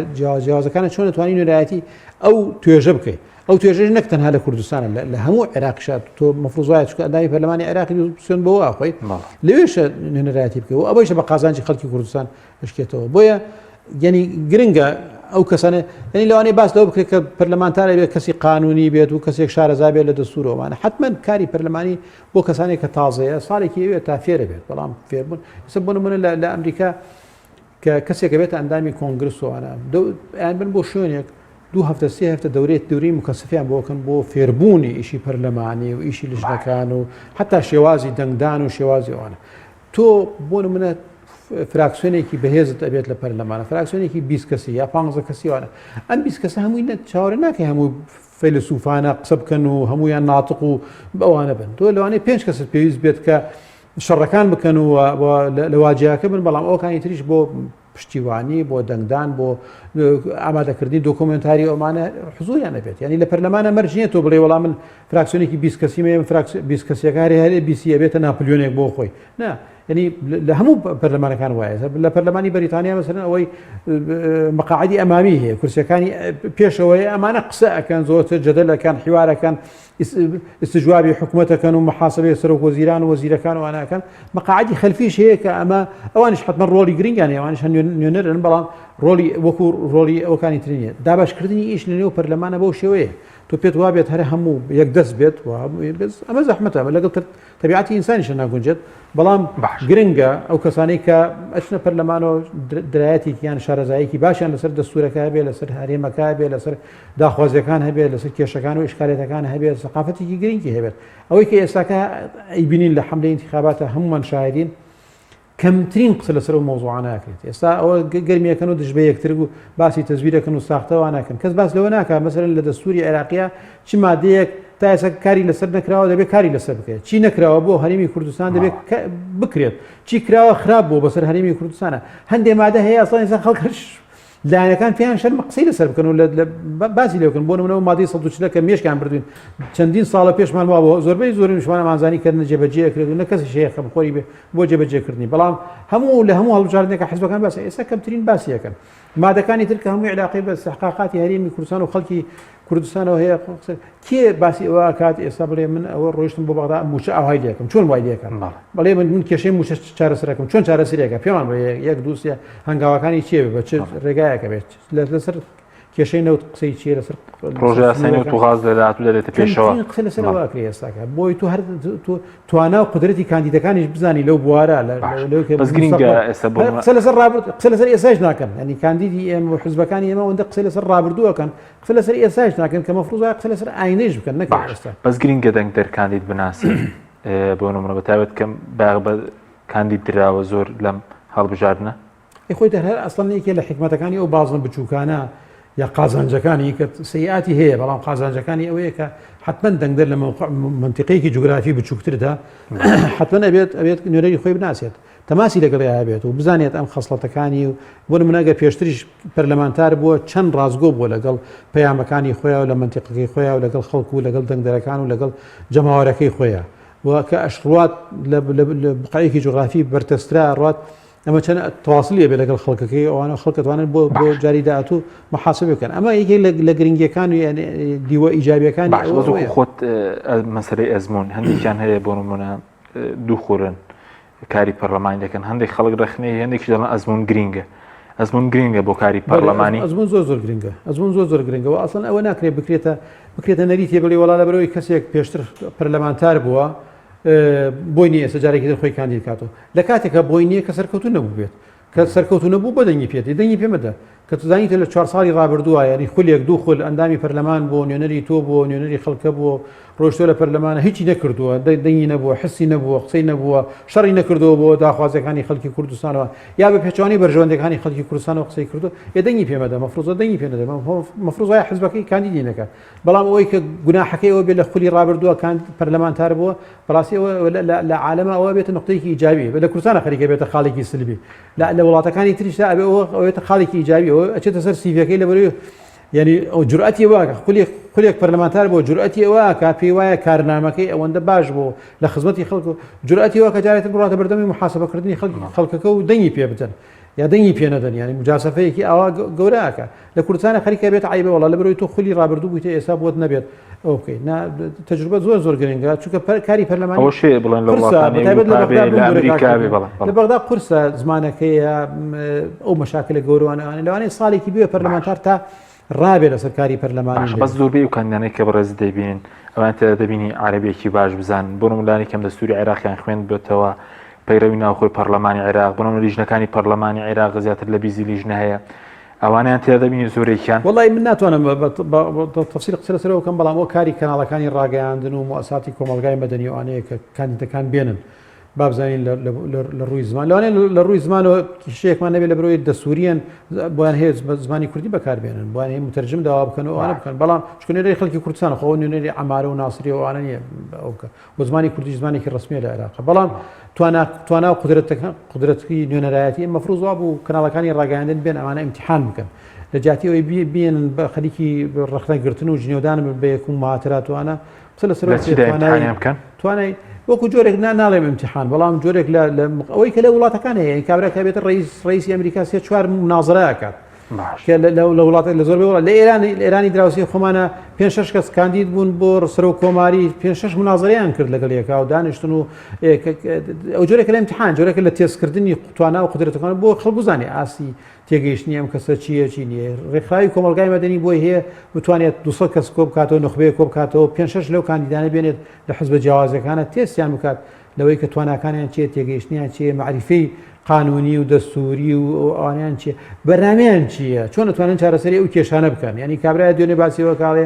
[SPEAKER 3] جیاوازەکانە چۆن توانی نوێنەرایەتی ئەو توێژە بکەیت ئەو توێژەش نەک تەنها لە کوردستانە لە هەموو عێراقیشا تۆ مەفروض وایە چونکە ئەندامی پەرلەمانی عێراقی سوێند بەوە ئەخۆی لەوێشە نوێنەرایەتی بکەی و ئەوەیشە بە قازانجی خەڵکی کوردستان بشکێتەوە بۆیە یعنی گرنگە ئەو کەسانە یعنی لەوانەیە باس لەوە بکرێت کە پەرلەمانتار بێت کەسی قانونی بێت و کەسێک شارەزا بێت لە دەستورەوەمانە حتمما کاری پەرلەمانی بۆ کەسانێک کە تازەیە ساڵێکی ئەوێت تا فێرە بێت بەڵام فێربوون ئێستا بۆ نمونە لە ئەمریکا کە کەسێک بێتە ئەندامی کۆنگرس و ئەوانە ئەیان بن بۆ شوێنێک دوو هەفتە سێ هەفتە دەورێت دەوری مکەسفیان بۆکەن بۆ فێربوونی ئیشی پەرلەمانی و ئیشی لژنەکان و حتا شێوازی دەنگدان و شێوازی ئەوانە تۆ بۆ نمونە فراکسیۆنێکی بەهێزت ئەبێت لە پەرلەمانە فراکسیۆنێکی 20 کەسی یا 15 کەسیوانە ئەم 20 کەسە هەمووی نە چاوەڕێ ناکەی هەموو فەیلەسوفانە قسە بکەن و هەمویان ناتق و ئەوانە بن تۆ لەوانەیە پێنج کەست پێویست بێت کە شەڕەکان بکەن و لە واجهەکە بن بەڵام ئەوکانی تریش بۆ پشتیوانی بۆ دەنگدان بۆ ئامادەکردنی دۆکۆمنتاری ئەومانە حزوریان نەبێت ینی لە پەرلەمانە مەرج نییە تۆ بڵێ وەڵام من فراکسیۆنێکی 20 کەسی مێ 20 کەسیەکاری هەرێ بیسی ئەبێتە ناپلیۆنێک بۆ خۆی نا ینی لە هەموو پەرلەمانەکان وایە لە پەرلەمانی بەریتانیا مەسەلەن ئەوەی مەقاعدی ئەمامی هەیە کورسەکانی پێشەوەی ئەمانە قسە ئەکەن زۆرتر جەدەلەکان حیوارەکان ئیستجوابی حکومەت ئەکەن و محاسبەی سەرۆک وەزیران و وەزیرەکان و ئەوانە ئەکەن مەقاعدی خەلفیش هەیە کە ئەمە ئەوانیش حتمما ڕۆڵی گرنگیان هەیە ئەوانیش هەن نوێنەرن بەڵام ڕۆڵی وەکو ڕۆڵی ئەوکانی تر نییە دابەشکردنی ئیش لە نێو پەرلەمانە بەو شێوەیە تۆ پێت وابێت هەر هەموو یەک دەست بێت و ئەمە زەحمەتە ئەمە لەگەڵ تەبیعەتی ئینسانیشە ناگونجێت بەڵام گرنگە ئەو کەسانەی کە ئەچنە پەرلەمانەوە درایەتێکی یان شارەزاییەکی باشیان لەسەر دەستورەکە هەبێ لەسەر هەرێمەکە هەبێ لەسەر داخوازیەکان هەبێت لەسەر کێشەکان و ئیشکالێتەکان هەبێت سەقافەتێکی گرنگی هەبێت ئەوەی کە ئێستاکە ئەیبینین لە حملەی انتخاباتە هەمومان شاهدین کەمترین قسە لەسەر ئەو مەوزوعانە ئەکرێت ئێستا ئەوە گەرمیەکەن و دژ بە یەکتر و باسی تەزویرەکەن و ساختەوە ناکەن کەس باس لەوە ناکات مەسەرەن لە دەستوری عێراقیە چ مادەیەک تا ئێستا کاری لەسەر نەکراوە دەبێت کاری لەسەر بکرێت چی نەکراوە بۆ هەرێمی کوردستان دەبێت بکرێت چی کراوە خراپ بۆ بەسەر هەرێمی کوردستانە هەندێ مادە هەیە ئەسڵەن ئێستا خەڵک لایەنەکان پێیان شەرمە قسەی لەسەر بکەن و باسی لێ بکەن بۆ نمونە مادەی 140 کە مێشکیان بردوین چەندین ساڵە پێشمان وابوو زۆربەی زۆرینشمان ئەمانزانی کە نە جێبەجێ ئەکرێت و نە کەسیش هەیە خەمخۆری بێ بۆ جێبەجێکردنی بەڵام هەموو لە هەموو هەڵبژاردنێکە حزبەکان باس ئێستا کەمترین باسی ئەکەن مادەکانی تر کە هەمووی علاقەی بە استحقاقاتی هەرێمی کوردستان و خەڵکی کوردستانەوە هەیە کێ باسی ئەوە ئەکات ئێستا بڵێ من ئەوە ڕۆیشتم بۆ بەغدا مووچە ئاوهای لێکم چۆن وای لێکەم بەڵێ من من کێشەی مووچە چارەسەرەکەم چۆن چارەسەرێکە پێمان بڵێ یەک دوو سێ هەنگاوەکانی چیە بە چ ڕێگایەکە بێت لەسەر کێشەی نەوت قسەی چیە لەسەر
[SPEAKER 1] پرۆژە یاسای نەوت و غاز لە داهاتوو دەبێتە پێشەوە
[SPEAKER 3] قسە لەسەر ئەوە ئەکرێ ئێستاکە بۆی تۆ هەر تۆ توانا و قودرەتی کاندیدەکانیش بزانی لەو بوارە
[SPEAKER 1] بەس گرنگە ئێستا بۆ
[SPEAKER 3] قسە لەسەر ڕابرد قسە لەسەر ئێستاش ناکەن ینی کاندیدی ئێمە و حزبەکانی ئێمە ئەوەندە قسە لەسەر ڕابردوو ئەکەن قسە لەسەر ئێستاش ناکەن کە مەفروزە قسە لەسەر ئاینەیش بکەن نەک
[SPEAKER 1] ئێستا بەس گرنگە دەنگدەر کاندید بناسی. بۆ نمونە بە تایبەت کەم باغ بە کاندید دراوە زۆر لەم هەڵبژاردنە.
[SPEAKER 3] ئەی خۆی دەر هەر ئەسڵەن یەکێ لە حیکمەتەکانی ئەو بازنە بچووکانە یا قازانجەکانی کە سەیئاتی هەیە بەڵام قازانجەکانی ئەوەیە کە حتمما دەنگدەر لە مەوقع منتیقەیەکی جوگرافی بچووکتردا حتمما ئەبێت ئەبێت نوێنەری خۆی بناسێت تەماسی لەگەڵیا هەبێت و بزانێت ئەم خەسڵەتەکانی و بۆ نمونە گەر پێشتریش پەرلەمانتار بووە چەند ڕاستگۆ بووە لەگەڵ پەیامەکانی خۆیان و لە مەنتیقەکەی خۆیان و لەگەڵ خەڵک و لەگەڵ دەنگدەرەکان و لەگەڵ جەماوەرەکەی خۆیان و کە ئەشڕوات لە بقعەیەکی جوغرافی بەرتەسترا ڕات ئەمە چەند تواصلی ئەبێ لەگەڵ خەڵکەکەی ئەوانە خەڵک ئەتوانن بۆ بۆ جاری داهاتوو محاسبە بکەن ئەمە یەکێک لە گرنگیەکان و دیوە ئیجابیەکانی
[SPEAKER 1] باش خۆت مەسەلەی ئەزمون هەندێکیان هەیە بۆ نمونە دوو خورن کاری پەرلەمانی دەکەن هەندێک خەڵک ڕخنەی هەندێکی دەڵێن ئەزمون گرینگە ئەزمون گرینگە بۆ کاری پەرلەمانی
[SPEAKER 3] ئەزمون زۆر زۆر گرنگە ئەزمون زۆر زۆر گرنگە و ئەسڵەن ئەوە ناکرێت بکرێتە بکرێتە نەریتێ بڵێ وەڵا لەبەرەوەی کەسێک پێشتر پەرلەمانتار بووە بۆی نییە ئێستا جارێکی تر خۆی کاندید کاتەوە لە کاتێکە بۆی نییە کە سەرکەوتو نەبوو بێت کە سەرکەوتو نەبوو بۆ دەنگی پێ دەنگی پێ مەدە کە تزانیت لە چوار ساڵی ڕابردووە یعنی خولێک دوو خول ئەندامی پەرلەمان بۆ نوێنەری تۆ بۆ نوێنەری خەڵکە بۆ ڕۆشتۆ لە پەرلەمانە هیچی نەکردووە دەنگی نەبووە حسی نەبووە قسەی نەبووە شەڕی نەکردەوە بۆ داخوازەکانی خەڵکی کوردستانەوە یا بە پێچوانی بەرژەوەندەکانی خەڵکی کوردستانەوە قسەی کردو ئێ دەنگی پێمەدە مەفروزە دەنگی پێ نەدە مەفروزای حزبەکەی کاندیدی نەکە بەڵام ئەوەی کە گوناحەکەی ئەوە بێت لە خولی ڕابردووە کاند پەرلەمانتار بووە بەڕاستی ئەوە لە عالەمە ئەوە بێتە نقطەیەکی ئیجابی لە کوردستانە خەریکە بێتە خاڵێکی سلبی لە وڵاتەکانی تریشدا ئەبێ ئەوە ئەوێتە خاڵێکی ئیجابی ئەوە ئەچێتە سەر سیڤەکەی لەبەرەوەی یعنی ئەو جورئەتی ئەوە کە خولی خولێک پەرلەمانتار بۆ جورئەتی ئەوە کە پێی وایە کارنامەکەی ئەوەندە باش بوو لە خزمەتی خەڵک و جورئەتی ئەوە کە جارێتر بڕاتە بەردەمی محاسبەکردنی خەڵک خەڵکەکە و دەنگی پێ بدەن یا دەنگی پێ نەدەن یانی مجازەفەیەکی ئاوا گەورە ئەکا لە کوردستانە خەریکە بێت عیبە وەڵا لەبەرەوەی تۆ خولی ڕابردوو بوویتە ئێستا بۆت نەبێت ئەو بکەیت نا تەجروبە زۆر زۆر گرنگە چونکە کاری پەرلەمانی
[SPEAKER 1] ئەوە شێ بڵێن لە
[SPEAKER 3] قورسە
[SPEAKER 1] وڵاتانی
[SPEAKER 3] بەتایبەت لە
[SPEAKER 1] ئەوروپا
[SPEAKER 3] بەغدا
[SPEAKER 1] بێ لە
[SPEAKER 3] بمبورە
[SPEAKER 1] ئەمریکا
[SPEAKER 3] کاک
[SPEAKER 1] بێ بەڵێ
[SPEAKER 3] لە
[SPEAKER 1] بەڵێ
[SPEAKER 3] بەغدا قورسە زمانەکەیە ئەو مەشاکلە گەورەوانە لەوانەیە ساڵێکی بوێ
[SPEAKER 1] باش
[SPEAKER 3] پەرلەمانتار تا ڕابێ لەسەر کاری پەرلەمانی
[SPEAKER 1] باشە بەس
[SPEAKER 3] لێ
[SPEAKER 1] زۆربەی ئەو کاندیدانەی کە بەڕێزت دەیبینن ئەوان تێدا دەبینی عەرەبیەکی باش بزانن بۆ نمونە لانی کەم دەستوری عێراقیان خوێندبێتەوە پەیڕەوی ناوخۆی پەرلەمانی عێراق بۆ نمونە لیژنەکانی پەرلەمانی عێراق زیاتر لە بیزی لیژنە هەیە ئەوانیان تێدا دەبینی زۆرێکیان
[SPEAKER 3] وەڵی من ناتوانم بە تەفسیل قسە لەسەرەوە بکەم بەڵام ئەوە کاری کەناڵەکانی ڕاگەیاندن و موئەساتی کۆمەڵگای مەدەنی و ئەوانەیە کە کاندیدەکان بێنن با بزانین لە ڕووی زمان لەوانەیە لە ڕووی زمانەوە کێشەیەکمان نەبێت لە بەرەوەی دەستوریان بۆیان هەیە زمانی کوردی بەکاربێنن بۆیان هەیە متەرجم داوا بکەن و ئەوانە بکەن بەڵام چونکە نوێنەری خەڵکی کوردستان خۆ نوێنەری عەمارە و ناسری و ئەوانە نییە ئەو بکە و زمانی کوردی زمانێکی ڕەسمیە لە عێراق بەڵام توانا توانا و قودرەتەکە قودرەتی نوێنەرایەتی مەفروض وا بوو کەناڵەکانی ڕاگەیاندن بێن ئەمانە ئیمتیحان بکەن لە جیاتی ئەوەی بێن بە خەریکی ڕەخنەگرتن و جنێودان بە یەک و مهاتراتوانە قسە لەسەر
[SPEAKER 1] لە چیدا ئیمتیحانیان بکەن؟
[SPEAKER 3] توانای وەکو جۆرێک نا ناڵێم ئیمتیحان بەڵام جۆرێک لە ئەوەی کە لە وڵاتەکان هەیە یعنی کابرا کە بێتە ڕئیس ڕئیسی ئەمریکا سێ چوار منازرە ئەکات کە لە وڵاتە لە زۆربەی وڵات لە ئێران لە ئێرانی دراوسێ خۆمانە پێ شەش کەس کاندید بوون بۆ سەرۆک کۆماری پێ شەش منازرەیان کرد لەگەڵ یەکا و دانیشتن و ئەو جۆرێکە لە ئیمتیحان جۆرێکە لە تێستکردنی توانا و قودرەتەکان بۆ خەڵک بزانێ ئاستی تێگەیشتنی ئەم کەسە چییە چی نییە. ڕێکخراوی کۆمەڵگای مەدەنی بۆی هەیە بتوانێت 200 کەس کۆبکاتەوە، نوخبەیەک کۆبکاتەوە، پێنج شەش لەو کاندیدانە بێنێت لە حزبە جیاوازەکانە تێستیان بکات لەوەی کە تواناکانیان چییە، تێگەیشتنیان چییە، مەعریفەی قانونی و دەستووری و ئەوانیان چییە، بەرنامەیان چییە، چۆن ئەتوانن چارەسەری ئەو کێشانە بکەن. یانی کابرایە دوێنێ باسی ئەوە کە ئەڵێ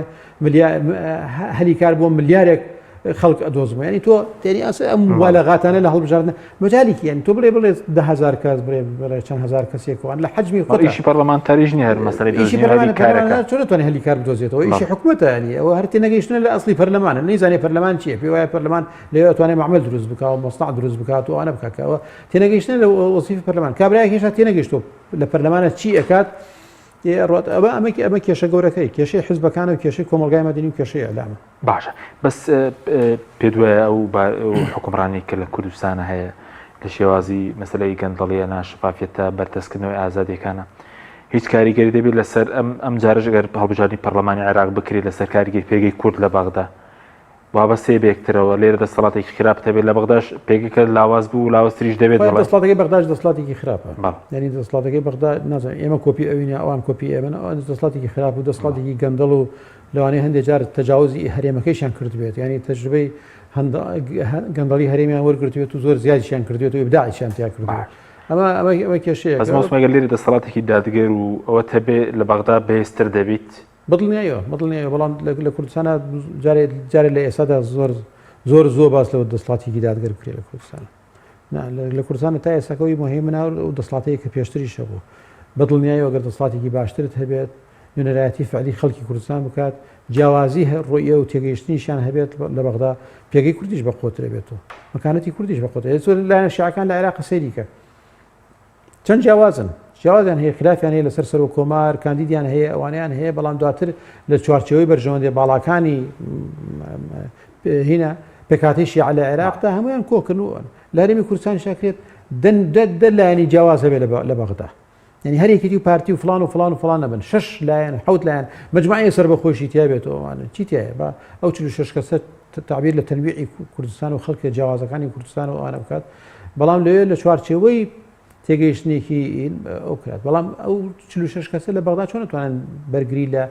[SPEAKER 3] هەلی کار بۆ ملیارێک خەڵک ئەدۆزمەوە ینی تۆ تێنی ئەس ئەم مبالغاتانە لە هەڵبژاردن مەجالێکی یعنی تۆ بڵێ بڵێ 10000 کەس بڵێ بڵێ چەند هزار کەسێکوان لە حجمی
[SPEAKER 1] خۆ ئیشی پەرلەمانتاریش نییە هەر مەسەلەی دۆزینەوەی هەلی کارەکە
[SPEAKER 3] چۆن دەتوانێت هەلی کار بدۆزێتەوە ئیشی حکومەتە ینی ئەوە هەر تێنەگەیشتنە لە ئەسلی پەرلەمانە نەیزانێ پەرلەمان چییە پێی وایە پەرلەمان لەوێ ئەتوانێت مەعمەل دروست بکا و مەسنع دروست بکات و ئەوانە بکا کە ئەوە تێنەگەیشتنە لە وەزیفی پەرلەمان کابرایەک هێشتا تێنەگەیشتووە لە پەرلەمانە چی ئەکات ئێ ئەڕوات ئەوە ئەمە ئەمە کێشە گەورەکەی کێشەی حزبەکانە و کێشەی کۆمەڵگای مەدەنی و کێشەی ئیعلامە.
[SPEAKER 1] باشە بەس پێت وایە ئەو حوکمڕانی کە لە کوردستانە هەیە لە شێوازی مەسلەی گەندەڵیە ناشفافیەتە بەرتەسکردنەوەی ئازادیەکانە هیچ کاریگەری دەبێت لەسەر ئەم ئەم جارش گەر هەڵبژاردنی پەرلەمانی عێراق بکرێت لەسەر کاریگەری پێگەی کورد لە بەغدا وابەستەیە بە یەکترەوە، لێرە دەستەڵاتێکی خراپت هەبێت لە بەغداش پێگەکە لاواز بوو و لاوازتریش دەبێت
[SPEAKER 3] خۆی
[SPEAKER 1] دەڵێن.
[SPEAKER 3] دەسەڵاتەکەی بەغداش دەسەڵاتێکی خراپە
[SPEAKER 1] بەڵێ.
[SPEAKER 3] یانی دەسەڵاتەکەی بەغدا نازانم ئێمە کۆپی ئەوین یا ئەوان کۆپی ئێمەن ئەوان دەسەڵاتێکی خراپ و دەسەڵاتێکی گەندەڵ و لەوانەیە هەندێک جار تەجاوزی هەرێمەکەیشیان کردبێت یانی تەجروبەی گەندەڵی هەرێمیان وەرگرتبێت و زۆر زیادیشیان کردبێت و ئیبداعیشیان تیا کردبێت ئەمە ئەمە ئەمە کێشەیەکە.
[SPEAKER 1] بەس مامۆستا گەر لێرە دەسەڵاتێکی دادگەر و ئەوەت هەبێ لە بەغدا بەهێزتر دەبیت؟
[SPEAKER 3] بەدڵنیایەوە بەدڵنیایەوە بەڵام لە کوردستانە جارێ جارێ لە ئێستادا زۆر زۆر زۆر باس لەوە دەسڵاتێکی دادگەر بکرێت لە کوردستان لە کوردستان تا ئێستاکەەوەی مهمە ئەو دەسڵاتەیە کە پێشتریش هەبوو بە دڵنیایەوە گەر دەسڵاتێکی باشترت هەبێت نوێنەرایەتی فعلی خەڵکی کوردستان بکات جیاوازی ڕوئیە و تێگەیشتنیشیان هەبێت لە بەغدا پێگەی کوردیش بە قوترە بێت و مەکانەتی کوردیش بە قوترە زۆر لایەنە شیعەکان لە عێراق سەیری کە چەند جیاوازن جیاوازیان هەیە خلافیان هەیە لەسەر سەرۆک کۆمار کاندیدیان هەیە ئەوانیان هەیە بەڵام دواتر لە چوارچێوەی بەرژەوەندی باڵاکانی هینە پێکهاتەی شیعە لە عێراقدا هەمویان کۆکن و لە هەرێمی کوردستان شاکرێت دە لایەنی جیاواز هەبێت لە بەغدا یعنی هەر یەکێتی و پارتی و فلان و فلان و فلان نەبن شش لایەن حوت لایەن مجموعەیە سەر بە خۆشی تیا بێتەوە ئەوانە چی تایە با ئەو 46 کەسە تعبیر لە تەنویعی کوردستان و خەڵکە جیاوازەکانی کوردستان و ئەوانە بکات بەڵام لەوێ لە چوارچێوەی تێگەیشتنێکی ئەو کرات بەڵام ئەو 46 کەسە لە بەغدا چۆن توانن بەرگری لە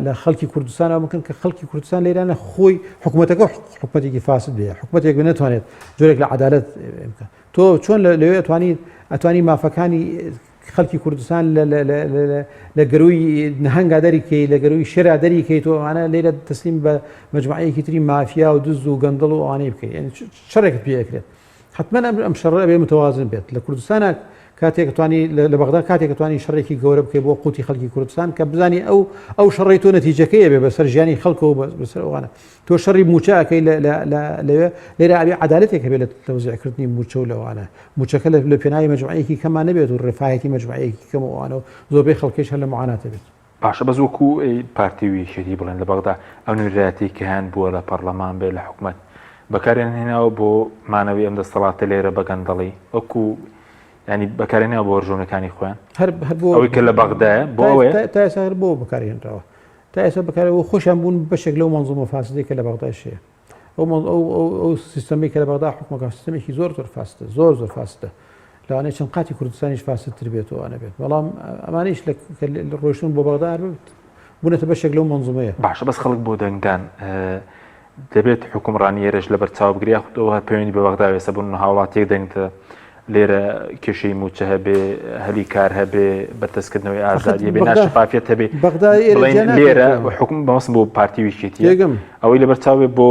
[SPEAKER 3] لە خەڵکی کوردستانەوە بکەن کە خەڵکی کوردستان لێرانە خۆی حکوومەتەکە حکوومەتێکی فاسد بێ حکوومەتێک نتوانێت جۆرێک لە عدالت بکە تۆ چۆن لەوێ ئەتوانی ئەتوانی مافەکانی خەڵکی کوردستان لە گەروی نەهەنگا دەریکەی لە گەروی شێرا دەریکەی تۆ ئەوانە لێرە تەسلیم بە مەجموعەیەکی تری مافیا و دز و گەندەڵ و ئەوانەی بکەی یعنی شەڕێکت پێ ئەکرێت حتمما ئەم ئەم شەڕە ئەبێ متوازن بێت لە کوردستانە کاتێک توانی لە بەغدا کاتێک توانی شەڕێکی گەورە بکەی بۆ قوتی خەڵکی کوردستان کە بزانی ئەو ئەو شەڕی تۆ نەتیجەکەی بێ بەسەر ژیانی خەڵکەوە بەسەر ئەوانە تۆ شەڕی مووچە ئەکەی لەوێ لێرە ئەبێ عەدالەتێک هەبێت لە تەوزیعکردنی مووچە و لەوانە مووچەکە لە پێناوی مەجموعەیەکی کەمان نەبێت و ڕفاهێتی مەجموعەیەکی کەم و ئەوانە و زۆربەی خەڵکیش هەر لە معاناتە بێت.
[SPEAKER 1] باشە بەس وەکو پارتی و یەکێتی بڵێن لە بەغدا ئەو نوێنەرایەتی کە هەیان بووە لە پەڕلەمان بێ لە حکومەت بەکاریان هێناوە بۆ مانەوەی ئەم دەستەڵاتە لێرە بە گەندەڵی وەکو ینی بەکارێنەوە بۆ ژۆنەکانی خۆیان
[SPEAKER 3] هەر هەر بۆ
[SPEAKER 1] ئەوەی کە لە بەغدایە بۆ ئەوەیە
[SPEAKER 3] تا ئێستا هەر بۆ بەکارهێنراوە تا ئێستا بەکارەوە خۆشیان بوون بەشێک لەو مەنزومە فاسدەی کە لە بەغداش هەیە ئەو ئەو ئەو ئەو سیستەمی کە لە بەغدا حکومەکە سیستەمێکی زۆر زۆر فاسدە زۆر زۆر فاسدە لەوانەیە چەند قاتی کوردستانیش فاسدتر بێت و ئەوانە بێت بەڵام ئەمانیش لە ڕۆشتن بۆ بەغدا بوونەتە بەشێک لەو مەنزومەیە
[SPEAKER 1] باشە بەس خەڵک بۆ دەنگدان دەبێت حوکمڕانی ئێرەش لەبەر چاو بگرێ یاخود ئەوە هەر پەیوەندی بە بەغدا وێسە بوون هاوڵاتیەک دەنگتە لێرە کێشەی موچە هەبێ هەلی کار هەبێ بەرتەسکردنەوەی ئازادی بێ ناشفافیت هەبێ
[SPEAKER 3] بەغدا
[SPEAKER 1] لێرە حکوم بەمەسم بۆ پارتی ویکێتی
[SPEAKER 3] یەکەم
[SPEAKER 1] ئەوەی لەبەر چاوێ بۆ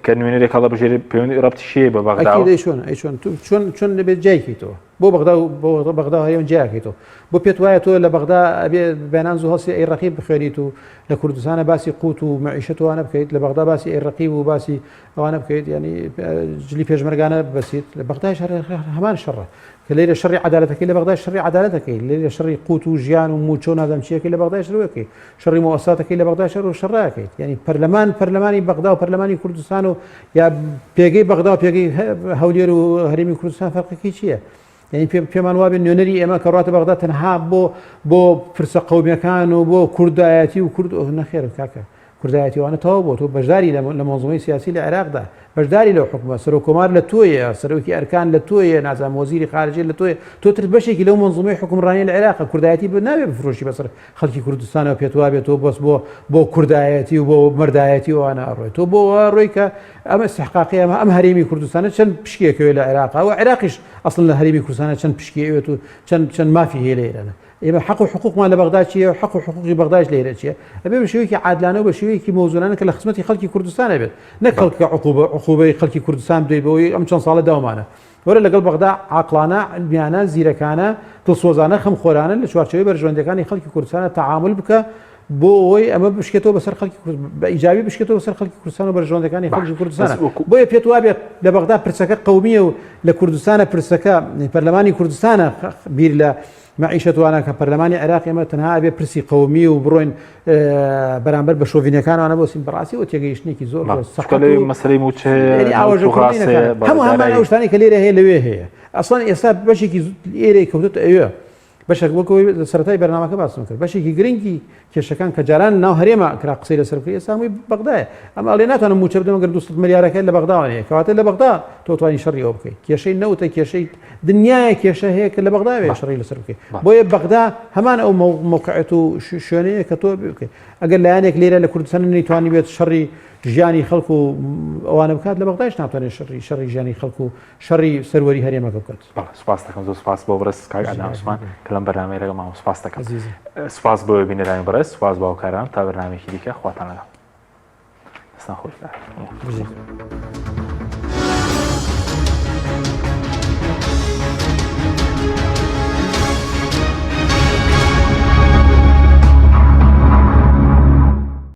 [SPEAKER 1] کە نوێنەرێک هەڵەبژێرێ پەیوەندی ڕەبتیشی بە بەغدا
[SPEAKER 3] چۆن ئەی چۆن چۆن چۆن دەبێت جایکەیتەوە بۆ بەغدا و بۆ بەغدا و هەرێم جیاکەیتەوە بۆ پێت وایە تۆ لە بەغدا ئەبێ بەیانان زوو هەڵسی ئەی ڕەقیب بخوێنیت و لە کوردستانە باسی قوت و مەعیشەت و ئەوانە بکەیت لە بەغدا باسی ئەی ڕەقیب و باسی ئەوانە بکەیت ینی جلی پێشمەرگانە بەسیت لە بەغداش هەر هەمان شەڕە کە لێرە شەڕی عەدالەتەکەی لە بەغدای شەڕی عەدالەتەکەی لێرە شەڕی قوت و ژیان و موچە و نازانم چیەکەی لە بەغدای شەڕەکەی شەڕی مؤسساتەکەی لە بەغدای شەڕ و شەڕەکەیت یعنی پەرلەمان پەرلەمانی بەغدا و پەرلەمانی کوردستان و یا پێگەی بەغدا و پێگەی هەولێر و هەرێمی کوردستان فەرقەکەی چییە؟ یعنی پێمان وابێ نوێنەری ئێمە کە ڕاتە بەغدا تەنها بۆ بۆ پرسە قومیەکان و بۆ کوردایەتی و کورد نەخێر کاکە کوردایەتی وانە تەواو بۆ تۆ بەشداری لە مەنزومەی سیاسی لە عێراقدا بەشداری لەو حکومە سەرۆک کۆمار لە تۆیە سەرۆکی ئەرکان لە تۆیە نازانم وەزیری خارجیە لە تۆیە تۆ تر بەشێکی لەو مەنزومەی حکومڕانی لە عێراق کوردایەتی بە ناوێ بفرۆشی بەسەر خەڵکی کوردستانەوە پێت وابێت تۆ بەس بۆ بۆ کوردایەتی و بۆ مەردایەتی ئەوانە ئەڕۆی تۆ بۆ ڕۆی کە ئەمە استحقاقی ئەمە ئەم هەرێمی کوردستانە چەند پشکێکەوێ لە عێراق و عێراقیش ئەسڵ لە هەرێمی کوردستانە چەند پشکی ئەوێت و چەند چەند مافی هەیە لە ئێرانە ئێمە حەق و حقوقمان لە بەغدا چییە و حەق و حقوقی بەغداش لێرە چییە ئەبێ بە شێوەیەکی عادلانە و بە شێوەیەکی مەوزوونانە کە لە خزمەتی خەڵکی کوردستان بێت نەک خەڵک عقوبە عقوبەی خەڵکی کوردستان بدەیت بەوەی ئەم چەند ساڵە داومانە وەرە لەگەڵ بەغدا عاقڵانە عیلمیانە زیرەکانە دڵسۆزانە خەمخۆرانە لە چوارچێوەی بەرژەوەندیەکانی خەڵکی کوردستانە تەعامول بکە بۆ ئەوەی ئەمە بشکێتەوە بەسەر خەڵکی بە ئیجابی بشکێتەوە بەسەر خەڵکی کوردستان و بەرژەوەندەکانی خەڵکی کوردستان بۆیە پێت وابێت لە بەغدا پرسەکە قومیە و لە کوردستانە پرسەکە پەرلەمانی کوردستانە بیر لە مەعیشەت وانە کە پەرلەمانی عێراق ئێمە تەنها ئەبێ پرسی قەومی و بڕۆین بەرامبەر بە شۆڤینەکانوانە بۆسین بەڕاستی ئەو تێگەیشتنێکی زۆر زۆر سەخت و
[SPEAKER 1] مەسەلەی مووچە
[SPEAKER 3] یعنی ئاوەژەکردنەکان هەموو هەمان ئەو شتانەی کە لێرە هەیە لەوێ هەیە ئەسڵەن ئێستا بەشێکی ئێرەی کەوتۆتە ئەوێ بەشێک وەک ئەوەی لە سەرەتای بەرنامەکە باسم کرد بەشێکی گرنگی کێشەکان کە جاران ناو هەرێمە کرا قسەی لەسەر بکرێت ئێستا هەمووی بەغدایە ئەمە ئەڵێ ناتوانم مووچە بدەم ئەگەر 200 ملیارەکە لە بەغداوە نییە کەواتە لە بەغدا تۆ توانی شەڕی ئەوە بکەیت کێشەی نەوتە کێشەی دنیایە کێشە هەیە کە لە بەغدا بێ شەڕی لەسەر بکەیت بۆیە بەغدا هەمان ئەو مەوقعەت و شوێنەیە کە تۆ بکەیت ئەگەر لایەنێک لێرە لە کوردستان نەیتوانی بێت شەڕی ژیانی خەڵک و ئەوانە بکات لە بەغدایش ناتوانێت شەڕی شەڕی ژیانی خەڵک و شەڕی سەروەری هەرێمەکە بکات.
[SPEAKER 1] بەڵێ سوپاس دەکەم زۆر سوپاس بۆ بەڕێز کاک عەدنان عوسمان کە لەم بەرنامەیە لەگەڵمان بوو سوپاس دەکەم سوپاس بۆ بینەرانی بەڕێز سوپاس بۆ هاوکاران تا بەرنامەیەکی دیکە خواتان لەگەڵ دەستان خۆش بێت.